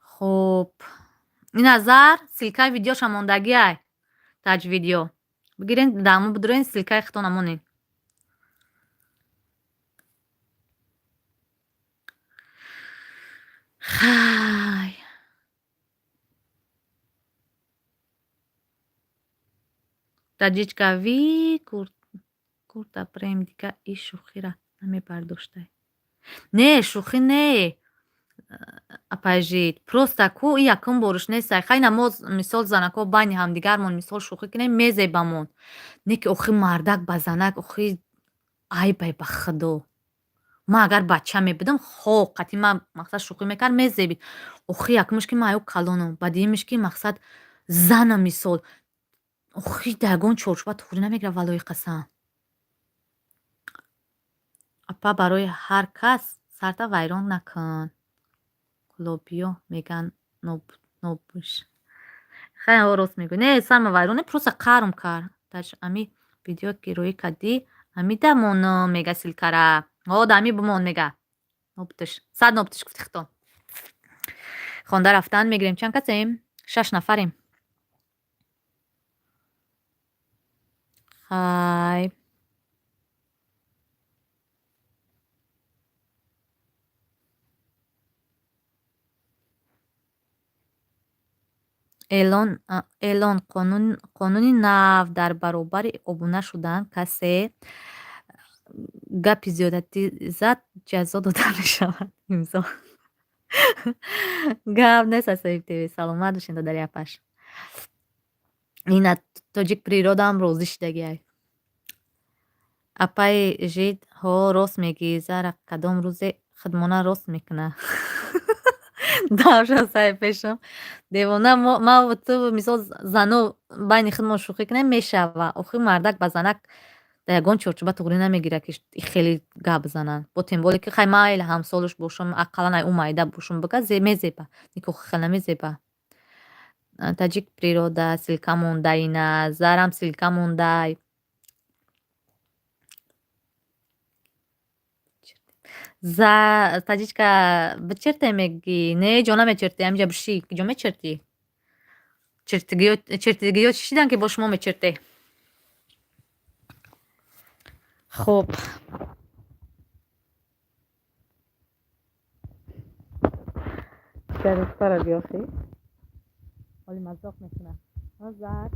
Хуб. Ина Зар, ссылкаи видеоша мондагиай. Таҷ видео. Бигирен, дамо бидурен, ссылкаи худтона монед. Хай. Таҷичка ви курта прем, дига и шӯхира намебардоштай. Не, шӯхӣ не. Апайжид. Просто ку и якум бориш нестай. Хайна мо мисол занако байни ҳамдигармон мисол шӯхӣ кунем, мезебамон. Не ки охи мардак ба занак, охи айбай, ба Худо. Ман агар бача мебудам, хо қатъи ман мақсад шӯхӣ мекард, мезебид. Охи якумш, ки ман аю калонам, ба дуюмиш, ки мақсад занам, мисол. Охи дар ягон чорчӯба туғрӣ намегирад, валлоҳи қасам. Апа, барои ҳар кас сарта вайрон накун. Кулобиё меган нобуш. Хай, рост мегӯӣ. Не, сарма вайрон не, просто қарм кард. Таҷ ами видео ки рӯӣ кардӣ, ами дамон мега ссылкара. Ҳо, да ами бимон мега. Нобуташ. Сад нобуташ гуфти худтон. Хонда рафтан мегирем. Чанд касем? Шаш нафарем. Хай. Эълон қонуни нав: дар баробари обуна шудан касе гапи зиёдатӣ зад, ҷазо дода мешавад. Имзо. Гап нест, Асоиб ТВ, саломат бошед, додари апаш. Ина тоҷик природам розӣ шидагиай. Апаи Жид, ҳо, рост мегӯӣ, Зара кадом рӯзе худмона рост мекунад. Давша саи пешам. Девона, ман ту мисол зано байни худмон шӯхӣ кунем, мешава. Охир мардак ба занак дар ягон чорчӯба туғрӣ намегирад, ки хеле гап бизананд. Бо тем более ки хай майли ҳамсолаш бошам, ақаллан ай ӯ майда бошам, бика мезеба. Никоҳ хел намезеба. Таҷик природа ссылка мондаина, Зарам ссылка мондай. Таҷичка, бичирте мегӣ? Не, ҷо намечиртӣ, ҳаминҷа бишӣ. Куҷо мечиртӣ? Чиртигиё чӣ шидан, ки бо шумо мечирте? Хуб. Гарифтара биёхӣ. Ҳоли мазоқ мекунад. Зар.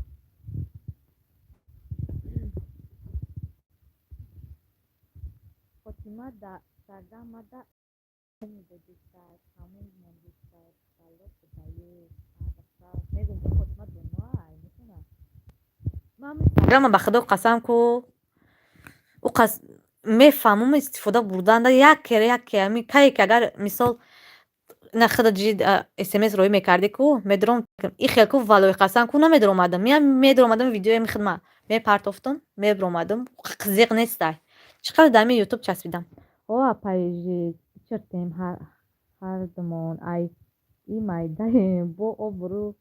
Фотима да саргамада медодистай, ҳамун мондистай, бало худоё. Мегӯм, ки Фотима доноай, метавонад. Ман ба худо қасам ку, ӯ қас мефаҳмум, истифода бурданда якера яке ами кае ки агар мисол на худа смс роӣ мекардӣ ку, медуром и хел ку, валлои қасам ку, намедуромадам. Меам, медуромадам, видеои хидма мепартофтум, мебуромадам, зиқ нестай. Чӣ қадр дар ами ютуб часпидам. О, апаи, чиртем ҳардумон, ай и майдаем, бо обрӯ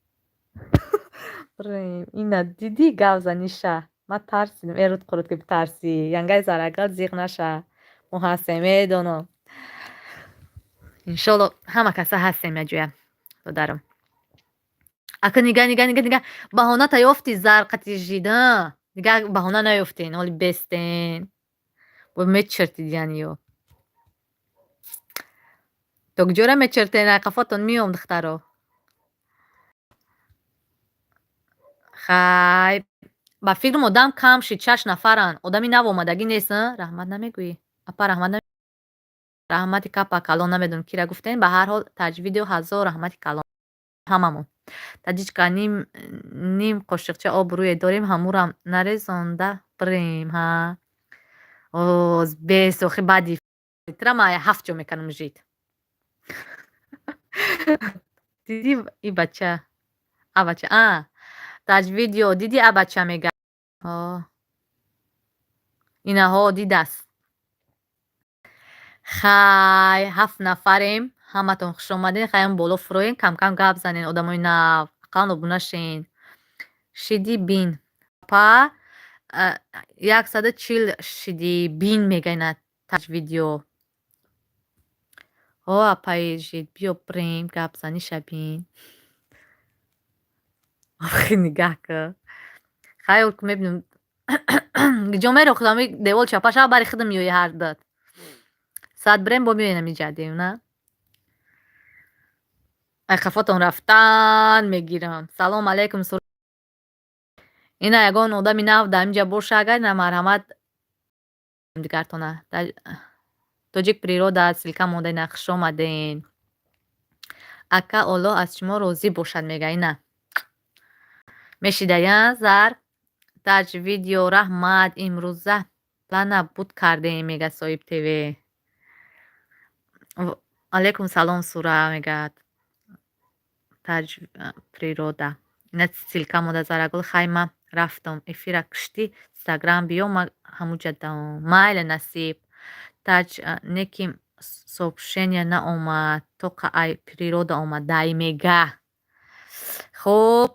бирем. Ина дидӣ, гап заниша. Ман тарсидам. Э, руд қурут, ки битарсӣ. Янгаи Зарагал зиқ наша. Мо ҳастем, медонам. Иншолло, ҳама каса ҳастем якҷоя, додарам. Ака, нига, нига, нига, нига, баҳоната ёфтӣ, зар қати жида. Нига, баҳона наёфтен, ҳоли бестен. Бо мечиртид яъне ё. То куҷора мечиртен? Ай қафотон миём, духтаро. Хай, ба фикрам, одам кам шид, шаш нафаранд. Одами нав омадагӣ нест, раҳмат намегӯӣ? Апа, раҳмат, раҳмати капа калон, намедонам, кира гуфтем. Ба ҳар ҳол, таҷвидио ҳазор раҳмати калон ҳамамон. Таҷичка, ним қошиқча обрӯе дорем, ҳамурам нарезонда бирем, ҳа. Оз бес, охи баъди тира ман ҳафт ҷо мекунам жид. Дидӣ, и бача, а бача, а таҷвидио дидӣ, а бача мега. Инаҳо дидааст. Хай, ҳафт нафарем, ҳаматон хушомадед. Хайам боло фуроен, камкам гап занен, одамои нав, ақаллан обуна шен. Шиди бин. Па 140 шиди бин, мега ина таҷвидио. О, апаи жид, биё бирем, гап заниша бин. Охи, нигаҳ кун. Хай, мебинем. Ҷо мерохт, ами девол чапа шава, бари худам меои ҳар дат. Саат бирем, бо меоем амиҷа дем, на? Ай қафотон рафтан мегирам. Салом алейкум. Ина ягон одами нав дар инҷа боша агар, ина марҳамат дигартона. Тоҷик природа ссылка монда, ина, хуш омаден. Ака, Оллоҳ аз шумо розӣ бошад, мега ина. Мешидая зар. Таҷ видео раҳмат, имрӯза плана буд кардем, мега Соҳиб ТВ. Алейкум салом, Сура, мегӯяд. Таҷ природа. Ина ссылка монда, Зарагул, хай, ман рафтам. Эфира куштӣ, инстаграм биё, ман ҳамуҷа давом. Майли, насиб. Таҷ неки сообщение наомад, тоқа ай природа омад. Дай мега. Хуб,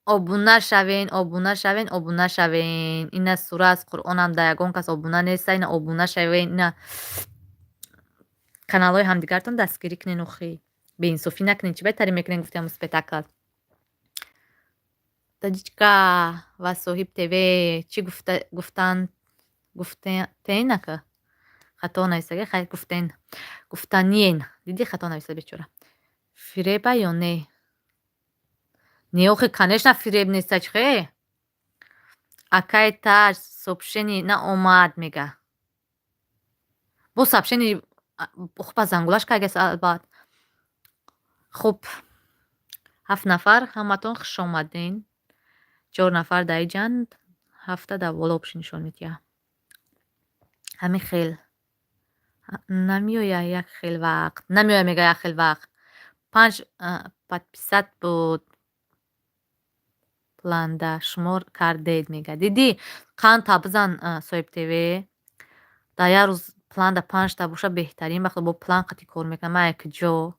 обуна шавен, обуна шавен, обуна шавен. Ина сура аз Қуръонам, да ягон кас обуна неста, ина обуна шавен, ина каналҳои ҳамдигартон дастгирӣ кунен, охи. Беинсофӣ накунед, чӣ беҳтаре мекунед, гуфтиам спектакл. Таҷичка ва Соҳиб ТВ чӣ гуфта гуфтан гуфтен ака? Хато нависага, хай, гуфтен. Гуфтаниен. Дидӣ, хато нависа бечора. Фиреба ё не? Не, охи, конечно, фиреб неста, чихе? Акай Таҷ, сообщение наомад, мега. Бо сообщение хуб зангулаш кагес, албат. Хуб, ҳафт нафар, ҳаматон хушомаден. Чор нафар дар иҷанд, ҳафта дар боло нишон медиҳад. Ҳамин хел намеоя, як хел вақт намеоя, мега, як хел вақт. Панҷ подписать буд планда, шумо кардед, мега. Дидӣ, қандта бизан, соҳиб ТВ. Дар як рӯз планда панҷта боша, беҳтарин. Вақте бо план қати кор мекунам, ман якҷо.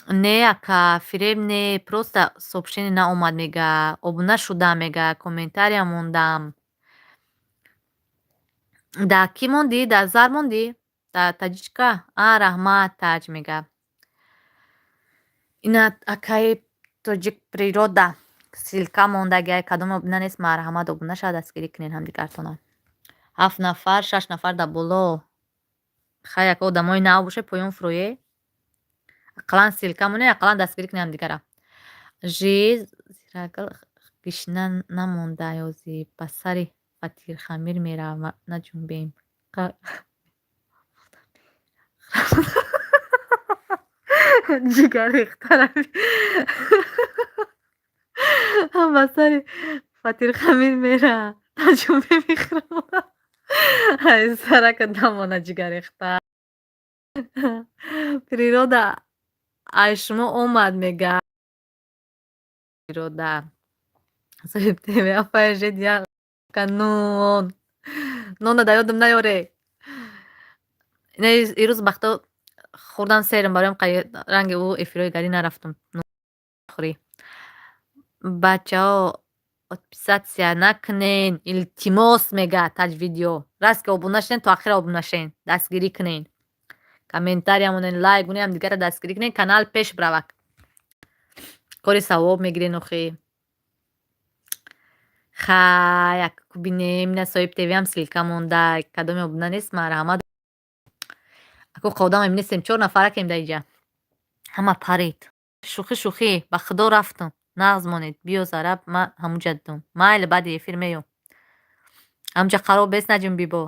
Не, ака, фиреб не, просто сообщение наомад, мега. Обуна шудам, мега, комментария мондам. Да кӣ мондӣ? Да Зар мондӣ? Да таҷичка? А, раҳмат, Таҷ, мега. Ина, акаи Тоҷик Природа ссылка мондагиай, кадом обуна нест, марҳамат, обуна шавад, дастгирӣ кунед ҳамдигартонро. Ҳафт нафар, шаш нафар дар боло. Хай, яко одамои нав боше, поён фурӯе. Ақаллан ссылка монед, ақаллан дастгирӣ кунед ҳамдигарра. Жи зирагал гишна намонда, ёзи ба сари фатирхамир меравам, наҷунбем. Ҷигаррехтарави ҳам ба сари фатирхамир мера, наҷунбем, мехӯрам. Ай сарака намона, ҷигаррехта. Природа ай шумо омад, мега. Природа. Соҳиб ТВ, апай жед як нон. Нона дар ёдам наёре. Ирӯз бахто хӯрдан серам, бароям ранги ӯ эфирҳои гарӣ нарафтам хӯрӣ. Бачаҳо, отписаться накунен, илтимос, мега Таҷ Видео. Раст ки обуна шуден, то ахира обуна шен, дастгирӣ кунен. Комментария монен, лайк монен, ҳамдигарро дастгирӣ кунен, канал пеш биравад. Кори савоб мегирен охи. Хай, як бинем, ина соҳиб ТВам ссылка монда, кадоме обуна нест, марҳамат. Ако одам нестем, чор нафаракем дар иҷа. Ҳама парид. Шӯхӣ, шӯхӣ, ба худо рафтам. Нағз монед, биё, Зараб, ман ҳамуҷа дидум. Майли, баъди эфир меём. Ҳамуҷа қарор бес, наҷунбӣ бо.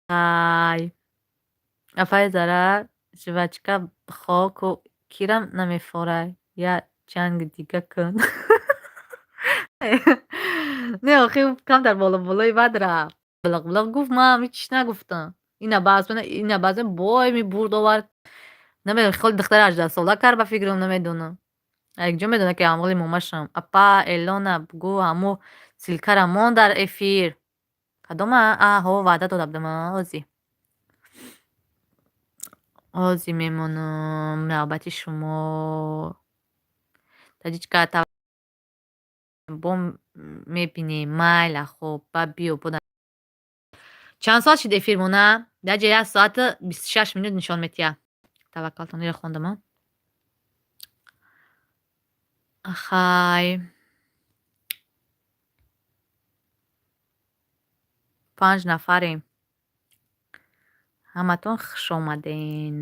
Хай. Апаи Зара, жвачка бихо, ку кирам намефорай. Я ҷанги дига кун. Не, охи, камтар боло болои бад рафт. Билиқ билиқ гуфт, ман ҳеч нагуфтам. Ина баъзан, ина баъзан бой мебурд овард. Намедонам, хеле духтари 18сола кард, ба фикрам, намедонам. Якҷо медонад, ки ҳамғили момашам. Апа Элона, бугӯ, ҳамо ссылкара мон дар эфир. Кадома? А, ҳо, ваъда дода будам, ҳози. Ҳози мемонам, навбати шумо. Таҷичка бо мебинем, майла, хуб, ба биё бода. Чанд соат шуд эфирмона? Дар ҷа 1 соату 26 минут нишон медиҳад. Таваккалтон, иро хондам, а? Хай. Панҷ нафарем. Ҳаматон хуш омаден.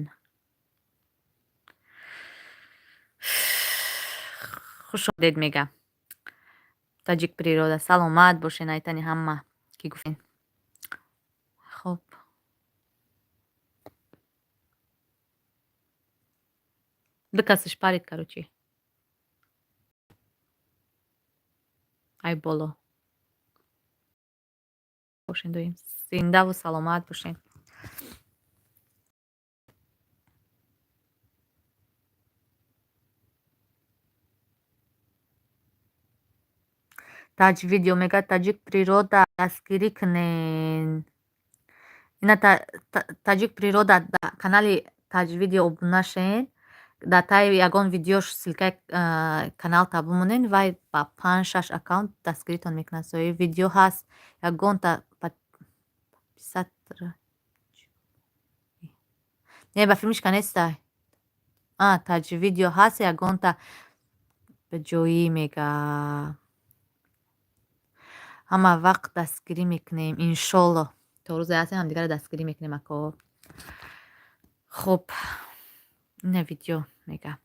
Хуш омадед, мега. Таҷик Природа, саломат бошен, айтани ҳама ки гуфтен. Хуб. Ду касаш парид, короче. Ай боло. Бошен доим. Зиндаву саломат бошен. Таҷ Видео мега, Таҷик Природа, дастгирӣ кунен. Ина, Таҷик Природа, канали Таҷ Видео обуна шен. Дар таи ягон видеош ссылкаи каналта бимонен, вай ба панҷ шаш аккаунт дастгиритон мекунад. Соҳиби видео ҳаст, ягонта подписать не, ба филмишка нестай. А, Таҷ Видео ҳаст, ягонта ҷоӣ, мега. Ҳама вақт дастгирӣ мекунем, иншолло. То рӯзе ҳастем, ҳамдигарро дастгирӣ мекунем, ако. Хуб, ина видео мега.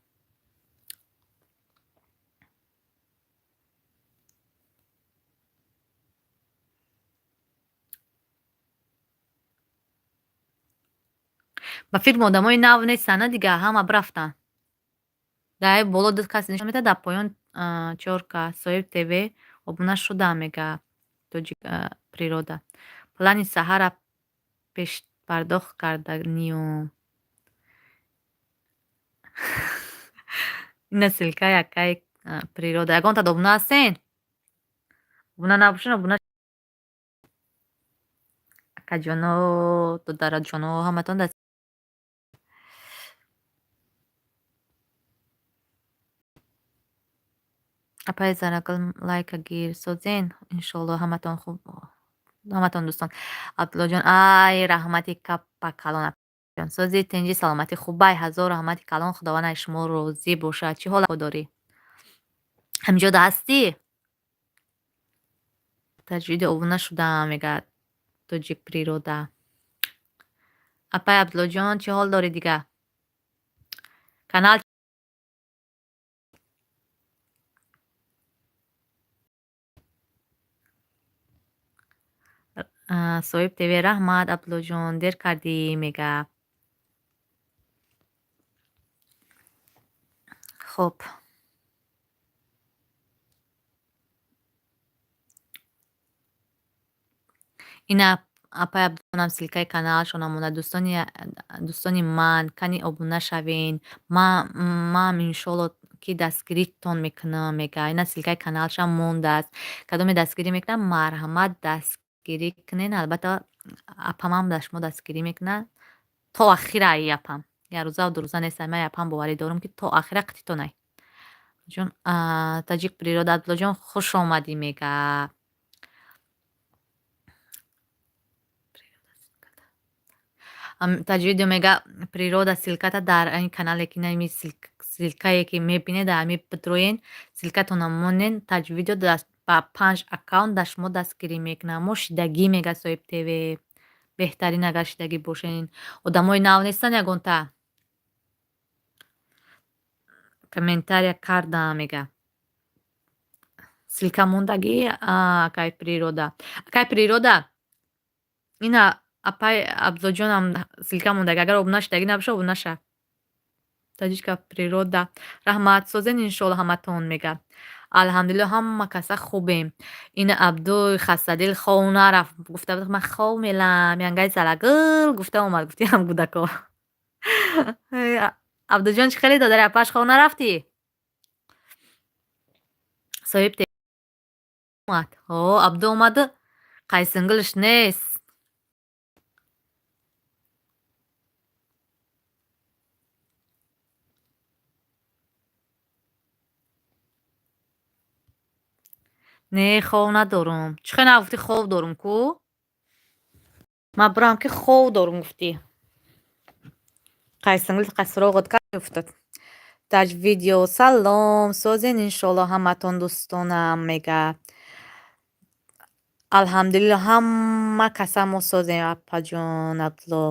Ба фикр одамои нав нестанд, на, дига ҳама бирафтанд. Дар боло ду кас нишон медиҳад, дар поён чор кас. Соҳиб ТВ обуна шудам, мега Тоҷик Природа. Плани саҳара пешпардохт карданиюм. Ина ссылкаи акаи Природа. Ягонтад обуна ҳастен? Обуна набошен, обуна. Акаҷоно, додараҷоно, ҳаматон даст. Апаи Зарагул, лайка гир, созен, иншолло, ҳаматон хуб, ҳаматон дӯстон. Абдуллоҷон, ай, раҳмати каппа калон. Сози, тинҷи, саломатӣ, хубай? Ҳазор раҳмати калон, Худованд аз шумо розӣ бошад. Чӣ ҳол дорӣ? Ҳамиҷода ҳастӣ? Таҷвиди обуна шудам, мегӯяд Тоҷик Природа. Апай Абдуллоҷон, чӣ ҳол дорӣ дига? Канал Соҳиб ТВ, раҳмат, Абдуллоҷон, дер кардӣ, мега. Хуб. Ина апай Абдуллонам ссылкаи каналашона монда. Дӯстони ман, кани обуна шавен. Ман иншолло ки дастгиритон мекунам, мега. Ина ссылкаи каналашам мондааст. Кадоме дастгирӣ мекунам, марҳамат, дастгирӣ кунен. Албатта, апамам дар шумо дастгирӣ мекунад. То ахира и апам. Як рӯзаву дурӯза нестам. Ман апам боварӣ дорам, ки то ахира қититонай. Ҷон, Таҷик Природа, Абдуллоҷон, хуш омадӣ, мега. Таҷвидио мега, Природа, ссылката дар ин канале ки нами ссылкае ки мебинед, дар ҳами бидроен, ссылкатона монен, Таҷвидио ба панҷ аккаунт дар шумо дастгирӣ мекунад. Мо шидагӣ, мега Соҳиб ТВ. Беҳтарин, агар шидагӣ бошен. Одамои нав нестанд ягонта? Комментария кардам, мега. Ссылка мондагӣ, акай Природа. Акай Природа, ина апай Абдуллоҷонам ссылка мондагӣ. Агар обуна шудагӣ набоша, обуна ша. Таҷичка Природа. Раҳмат, созен, иншолло, ҳаматон, мега. Алҳамдулилло, ҳама каса хубем. Ина Абдуй хастадил хов нарафт. Гуфта буд, ман хов мелам. Янгаи Зарагул гуфта омад, гуфтиам кӯдако. Абдуҷон, чӣ хеле додари апаш, хов нарафтӣ? Соҳиб омад. Ҳо, Абду омаду қайсингулш нест. Не, хов надорум. Чӣ хел нагуфтӣ, хов дорум ку? Ман бирам ки хов дорум гуфтӣ. Қайсингул қасроғот кай уфтод. Таҷ видео, салом, созен, иншолло, ҳаматон дӯстонам, мега. Алҳамдулилло, ҳама каса мо созем, апаҷон Абдулло.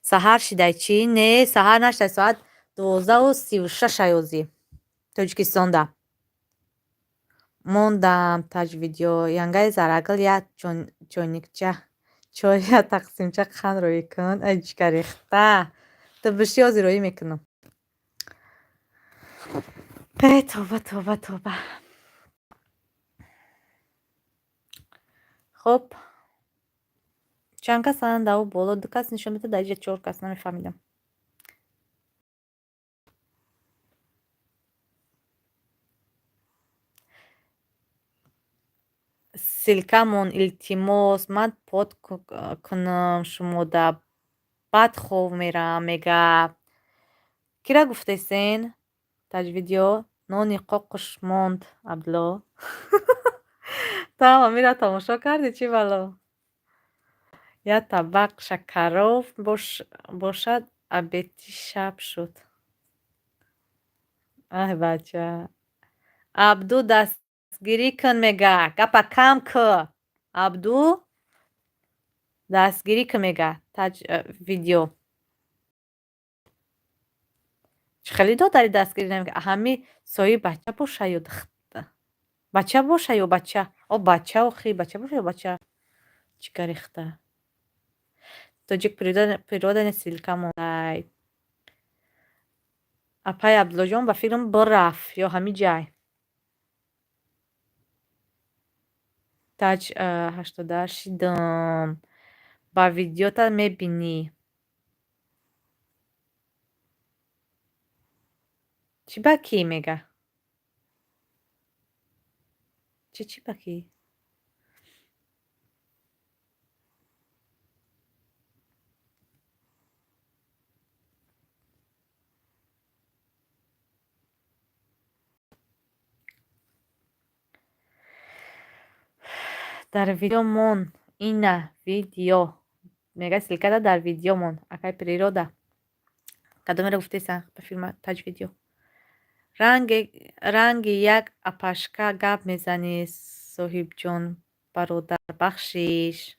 Саҳар шидай чӣ? Не, саҳар нашидай, соат 12:36 аёзӣ. Тоҷикистонда. Мондам таҷ видео. Янгаи Зарагул як чойникча чой, як тақсимча қанд рӯӣ кун. Ай ҷика рехта. Ту биши, ҳозир рӯӣ мекунам. Эй тавба, тавба, тавба. Хуб. Чанд касанд дар боло? Ду кас нишон медиҳад, дар инҷа чор кас, намефаҳмидам. Ссылкамон, илтимос, ман под кунам шумода, баъд хов мерам, мега. Кира гуфтесен? Таҷвидиё нони қоқуш монд, Абдулло. Ту ҳам амира тамошо кардӣ, чӣ бало? Як табақ шакароб бошад, обеди шаб шуд. Ай бача. Абду, дастгирӣ кун, мега. Гапа кам кӯ. Абду, Дастгирӣ ки мега таҷ видео. Чӣ хеле додари дастгирӣ намега? Ҳами соҳиби бача боша ё бача боша ё бача? О бача охи бача боша ё бача? Ҷигари хта. Тоҷик природа не ссылка мондай. Апай Абдуллоҷон ба фикрам бирафт ё ҳами ҷай. Таҷ 88 шидам. Ба видеота мебинӣ. Чӣ ба кӣ мега? Чӣ ба кӣ? Дар видео мон ина видео. Мега ссылкада дар видео мон. Акай природа. Кадомеро гуфтесан ба филма таҷ видео. Ранги як апашка гап мезанӣ соҳибҷон бародар бахшиш.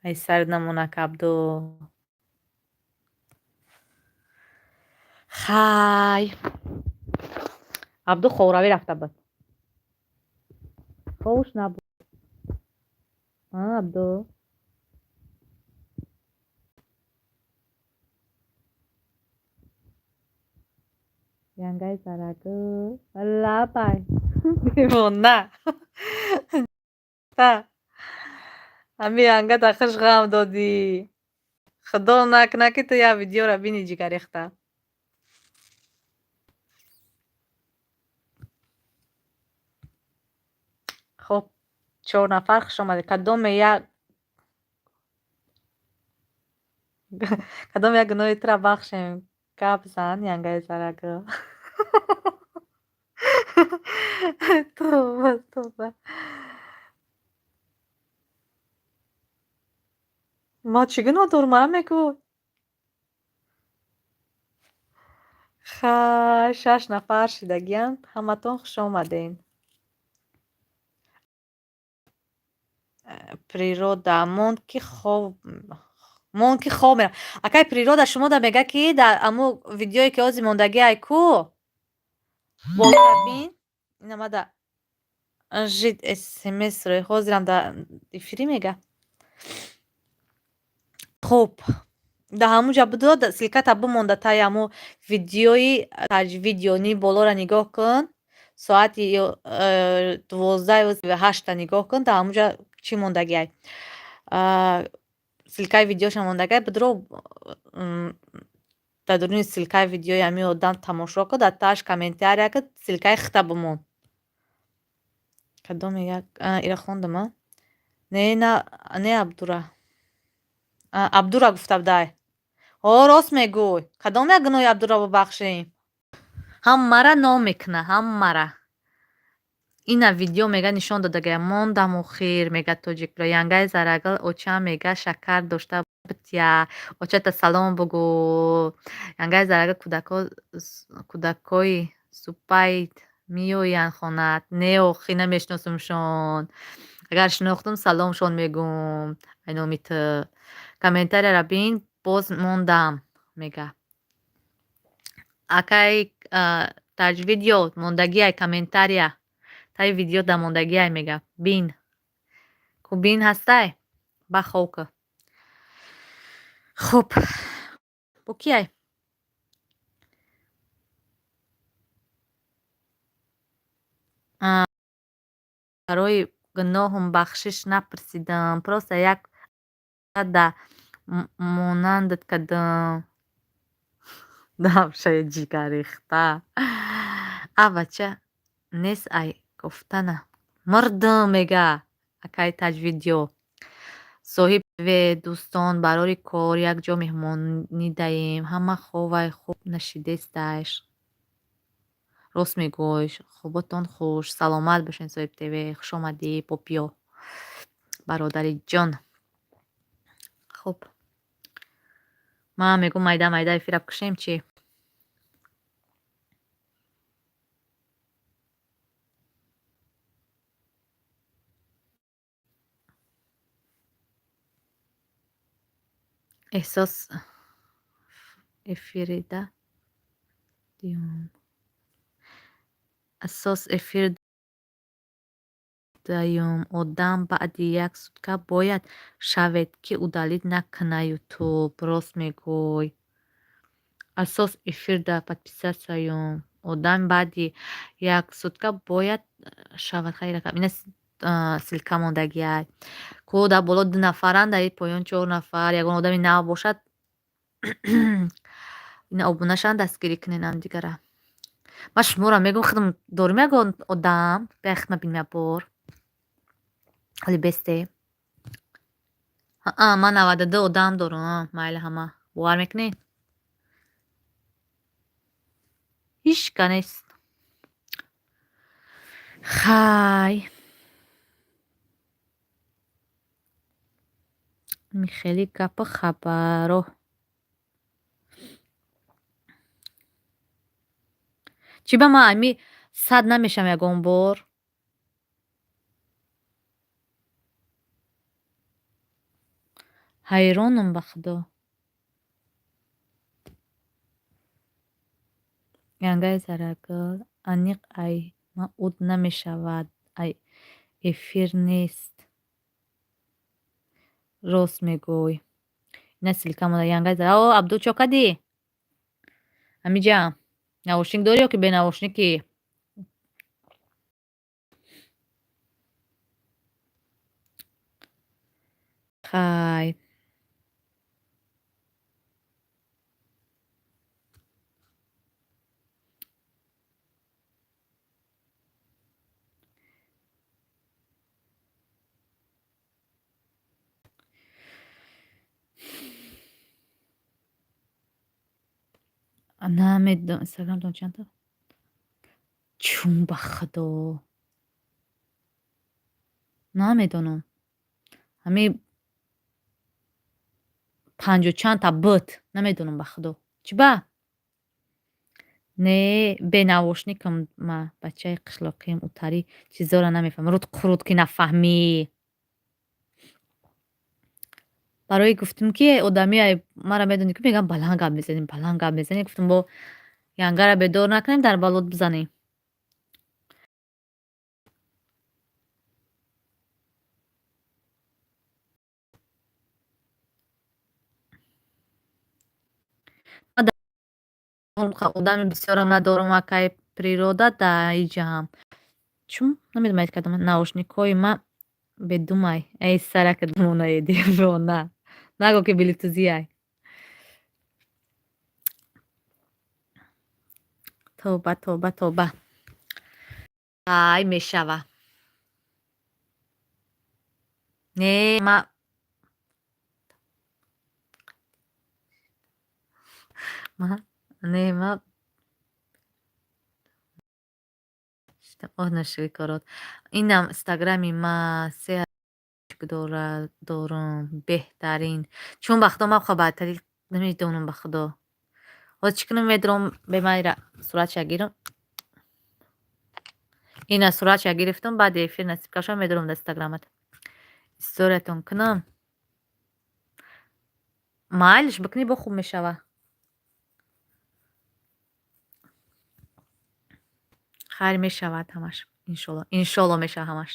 Ай сар намонак Абду. Хай. Абду ховравӣ рафта буд. Ховуш набуд. Абду. Янгаи зарагул. Лабай. Девона. Ҳами янга да хуш ғам додӣ. Худо накунад ки ту як видеоро бинӣ ҷигарихта. Хоб, чор нафар хуш омадед. Кадоме як гуноҳи тура бахшем? Гап зан, янгаи зарагул. Тоба, тоба. Ман чӣ гуноҳ дорам, мара мегӯ? Хай, шаш нафар шидагиянд. Ҳаматон хуш омадед. Природа монд ки хоб монд ки хоб меравад. Акай природа шумо да мега ки дар аму видеое ки ҳозир мондагӣ ай ку болоро бин. Ина мада жид смс ро ҳозирам дар эфирӣ мега. Хуб, дар ҳамун ҷа будо ссылката бимонда таи ҳамун видеои таҷвидиони болоро нигоҳ кун. Соати 12:08 нигоҳ кун, дар ҳамун ҷа чӣ мондагӣ ай? Ссылкаи видеоша мондагӣ ай, бидро дар дуруни ссылкаи видеои ҳамин одам тамошо кун, дар тааш комментария ки ссылкаи хита бимон. Кадоме як ира хондам, а? Не, на, не Абдура. Абдура гуфта будай. Ҳо, рост мегӯй. Кадом як гуноҳи Абдура бубахшем? Ҳаммара ном мекуна, ҳаммара. Ина видео мега нишон додагая. Мондам охир, мега тоҷик. Янгаи зарагул очам мега шакар дошта битя. Очата салом бугӯ. Янгаи зарагул кӯдакои супайт меоянд хонат. Не охи, намешиносумшон. Агар шинохтум саломшон мегӯм. Ай номи ту. Комментарияро бин, боз мондам, мега. Акай таҷвидиё мондагиай комментария. Таи видео да мондагиай мега. Бин. Ку бин ҳастай? Ба хов ку. Хуб. Бо киай? Барои гуноҳум бахшиш напурсидам. Просто як да монандат кардам. Давшаи ҷигаррехта. А бача нест ай гуфтана. Мурдум мега акай таҷвидиё. Соҳиб ве дӯстон барори кор якҷо меҳмонӣ даем. Ҳама ховай хуб нашидесташ. Рост мегӯй, хоботон хуш, саломат бошед соҳиб ТВ. Хуш омадӣ Попиё. Бародари ҷон. Хуб. Ман мегӯм майда майда эфира бикушем чӣ? Эҳсос эфирида диюм. Асос эфир даюм. Одам баъди як сутка бояд шавед, ки удалить накуна ютуб. Рост мегӯй. Асос эфирда подписаться-юм. Одам баъди як сутка бояд шавад. Хайр, ина ссылка мондагиай. Ку дар боло ду нафаранд, дар поён чор нафар. Ягон одами нав бошад, ина обуна шаванд, дастгирӣ кунед ҳамдигара. Ман шуморо мегӯям, худам дорим ягон одам, бия хидмат бинем як бор. Ҳоли бесте. Аа, ман 92 одам дорам. Майли ҳама. Бовар мекунед? Ҳичка нест. Хай. Хеле гапу хабаро. Чӣ ба ман ами сад намешавам ягон бор? Ҳайронам ба худо. Янгаи Зарагул аниқ ай ма уд намешавад, ай эфир нест. Рост мегӯй. Ина ссылка монда Янгаи Зара. О, Абду чо кардӣ? Ҳамиҷа наушник дорӣ ё ки бенаушникӣ? Хай. Намедонам инстаграмтон чандта? Чун ба худо. Намедонам. Ҳами панҷоҳу чандта буд. Намедонам ба худо. Чӣ ба? Не, бенаушникам ма бачаи қишлоқиам, утарӣ чизоро намефаҳмам. Руд қуруд ки нафаҳмӣ. Барои гуфтум ки одами мара медонӣ ки мегӯям баланд гап мезанем, баланд гап мезанем. Гуфтум бо янгара бедор накунем, дар балот бизанем. Одами бисёрам надорам, акай природа да иҷаам. Чун намедонам кардам наушникҳои ма бедумай. Эй сарака думонаи девона. Нагӯ ки блютузиай. Тавба, тавба, тавба. Ай мешава. Не, ма не ма оҳ нашуи корот. Инам инстаграми ма се дорам беҳтарин. Чун ба худо ман баъдтари намедонам ба худо. Ҳозир чӣ кунам медорам бемайра суратша гирам. Ина суратша гирифтам, баъди эфир насиб кашам медорам дар инстаграмат. Историятон кунам. Майлиш бикунӣ бо хуб мешава. Хайр мешавад ҳамаш. Иншолло. Иншолло мешавад ҳамаш.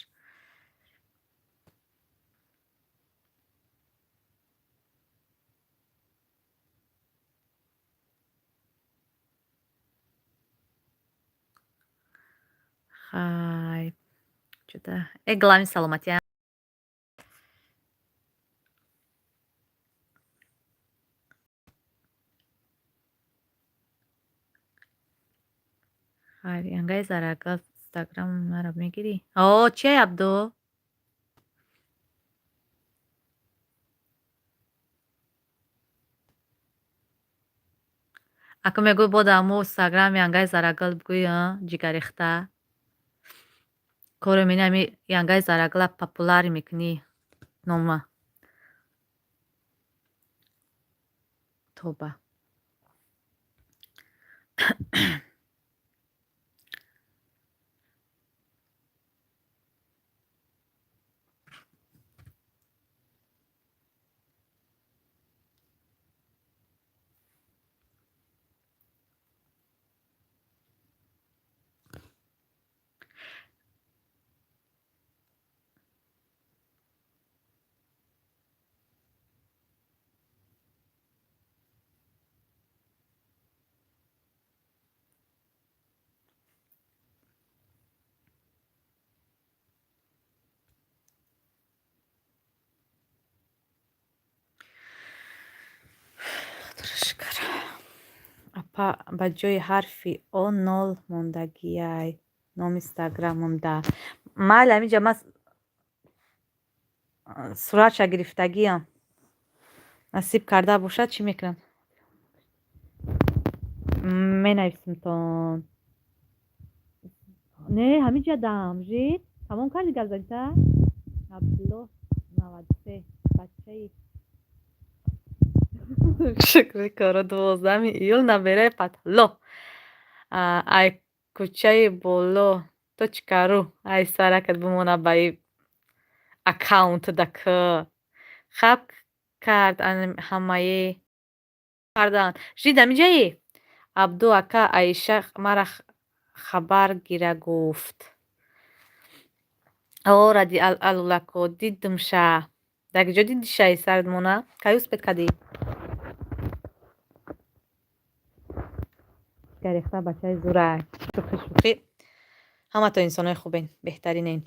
Хай. Чӯта. Э главный саломатӣ. Хайр, янгаи Зарагул инстаграм маро мегирӣ? О, чие Абду? Ака мегӯй бо дар мо инстаграм янгаи Зарагул бигӯй, ҷигарихта. Коре мени ами янгаи Зарагула популярӣ мекунӣ нома. Тоба. Ба ҷои ҳарфи О нол мондагиай номи инстаграмамда. Майли, ҳаминҷа ман суратша гирифтагиам. Насиб карда бошад, чӣ мекунам? Менависимтон. Не, ҳаминҷа дам жид. Тамом кардӣ гап занита? Абдуллоҳ 93 бачаи шукри коро, 12-уми июл набераи Патҳулло. Ай кӯчаи боло точка ру. Ай саракат бимона ба и аккаунтда к. Хаб кард ҳамаи кардан. Жид, ҳаминҷаи? Абду ака, Аиша мара хабар гира гуфт. О, ради алулако, дидумша. Дар куҷо дидиша, сарат мона? Кай успеть кардӣ? Гарехта бачаи зурай. Шӯхӣ, шӯхӣ. Ҳаматон инсонои хубен, беҳтаринен.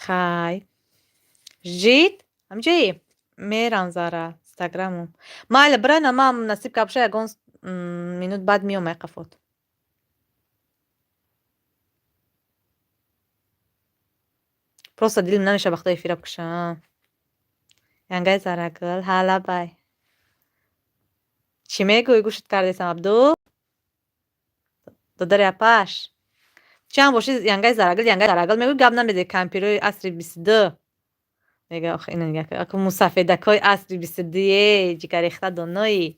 Хай. Жид? Ҳаминҷаи? Мерам, Зара, инстаграмам. Майли, бирайна, ман насиб карда боша, ягон минут баъд меом ай қафот. Просто дилам намешава вақто эфира бикушам. Янгаи Зарагул, ҳа, лабай. Чӣ мегӯӣ, гӯшат кардесам, Абду? Додари апаш. Чанд боши, янгаи Зарагул, янгаи Зарагул мегӯӣ, гап намезанӣ, кампирои асри 22. Мега, ох, ина нигаҳ кун, мусафедакҳои асри 22-е, ҷигаррехта доноӣ.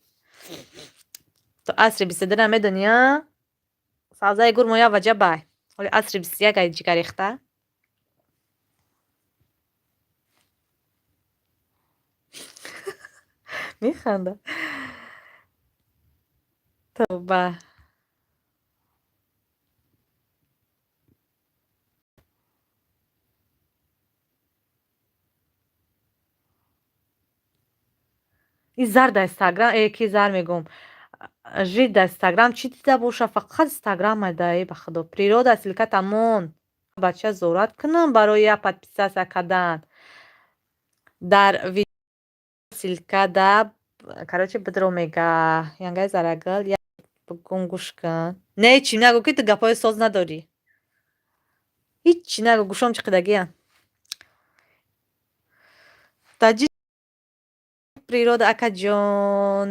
Ту асри 22-ра медонӣ, а? Савзаи гур моя ваҷабай. Ҳоли асри 21 ай, ҷигаррехта. Механда. Тавба. И зар дар инстаграм, э, ки зар мегӯм. Жид дар инстаграм чӣ дида боша? Фақат инстаграм дай, ба худо. Природа ссылка тамон. Бача зорат кунам барои як подписаться кардан. Дар ссылка да, короче, бидро мега. Янгаи Зарагул, як бигум, гӯш кун. Не, чӣ нагӯ, ки ту гапҳои соз надорӣ. Ҳиччи нагӯ, гӯшом чиқидагиам. Таҷи природа, акаҷон,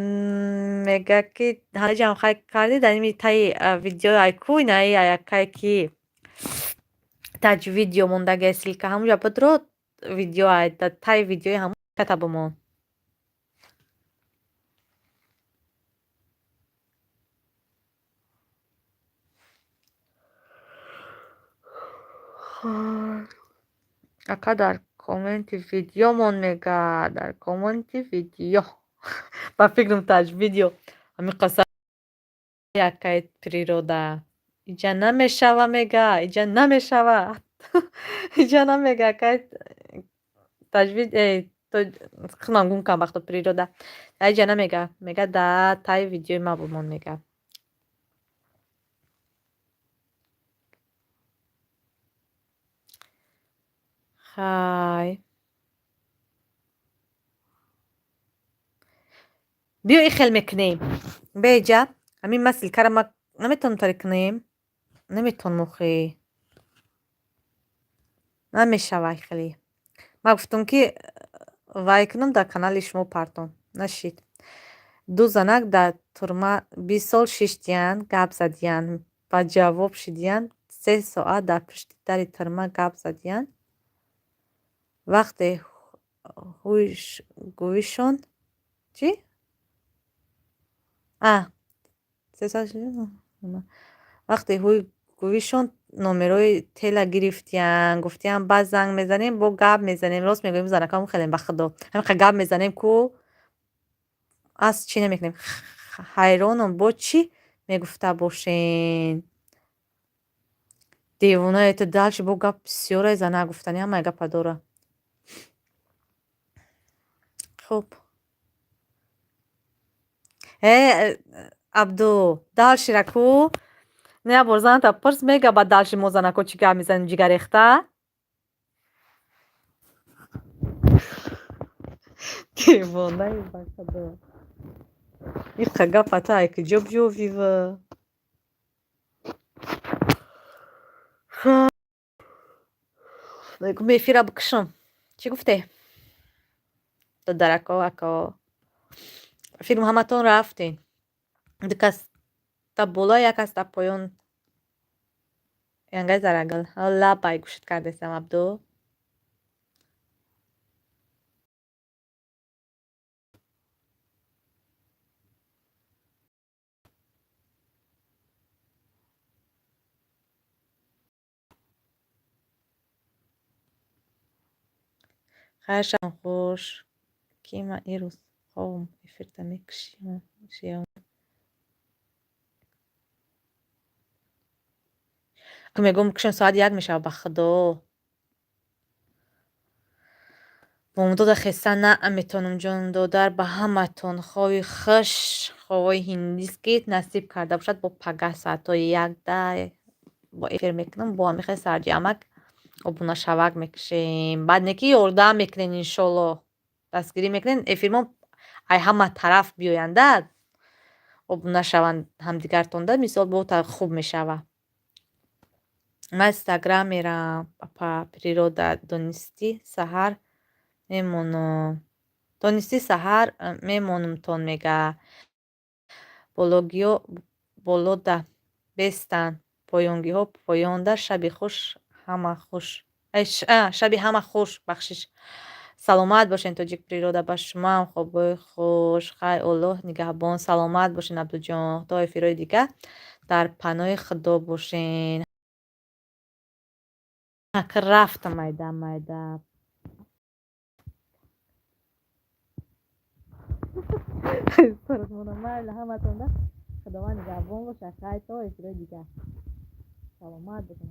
мега, ки ҳаҷам хай кардӣ дар ими таи видео айку инаи аякай ки таҷ видео мондагиай, ссылка ҳамуҷа бидро, видео ай таи видеои ҳамун ката бимон. Ака, дар комменти видеомон мега, дар комменти видео. Ба фикрам, таҷ видео ҳамин қаса якай природа. Иҷа намешава, мега, иҷа намешава. Иҷа намега, акай таҷвид, э, худам гум кардам вақто природа. Иҷа намега, мега да таи видеои ма бимон, мега. Хай. Биё, и хел мекунем. Беҷа, ҳамин ма ссылка ра ма наметавонам тари кунем. Наметавонам охи. Намешава хеле. Ман гуфтам, ки вай кунам, дар канали шумо партом. Нашид. Ду занак дар турма 20 сол шиштиянд, гап задиянд, ба ҷавоб шидиянд, 3 соат дар пушти дари турма гап задиянд. Вақте гӯишон чӣ? А, 3 соат вақте ҳуй гӯишон номерои тела гирифтиянд, гуфтиянд, баъд занг мезанем, бо гап мезанем. Рост мегӯем, занакам хелем, ба худо. Ҳамин гап мезанем ку аз чӣ намекунем. Ҳайронам, бо чӣ мегуфта бошен? Девонае ту, дальше бо гап бисёре, занак гуфтани ҳамаи гапа дора. Хуб. Э, Абду, дальше ра ку? Не, як бор заната пурс, мега, ба дальше мо занако чӣ гап мезанем, ҷигаррехта? Девонаи, ба худо. Иқа гапата ай куҷо биёвива? Мегум, эфира бикушам. Чӣ гуфте? Додарако, ако. Филм ҳаматон рафтен. Ду кас та боло, як кас та поён. Янгай Зарагул. Лабай гӯшт кардесам, Абду. Хайр, шаб хуш. Ки ман ирӯз хобам, эфирта мекушиям. Мегӯм, кушем, соат 1 мешавад, ба худо. Бомдода хеста наметонам, ҷон додар, ба ҳаматон хови хуш, ховои ҳиндиски насиб карда бошад. Бо пагаҳ соатҳои 1-да бо эфир мекунам, бо ҳамихел сарҷамак обунашавак мекушем. Баъд не ки ёрдам мекунен, иншолло, дастгирӣ мекунен, эфирмо ай ҳама тараф биёянда, обуна шаванд ҳамдигартонда, мисол, бо хуб мешава. Ман Инстаграм мерам, апа природа, донистӣ саҳар мемонам. Донистӣ саҳар мемонумтон, мега. Бологиҳо болода бестанд, поёнгиҳо поёнда. Шаби хуш ҳама хуш. Шаби ҳама хуш, бахшиш. Саломат бошен, Тоҷик природа, ба шумоам хобҳои хуш. Хайр, Оллоҳ нигаҳбон. Саломат бошен, Абдуҷон. То эфирҳои дига дар паноҳи Худо бошен. Рафтам майда майда. Майли, ҳаматонда Худованд нигаҳбон бошад. Хайр, то эфирҳои дига. Саломат бошен.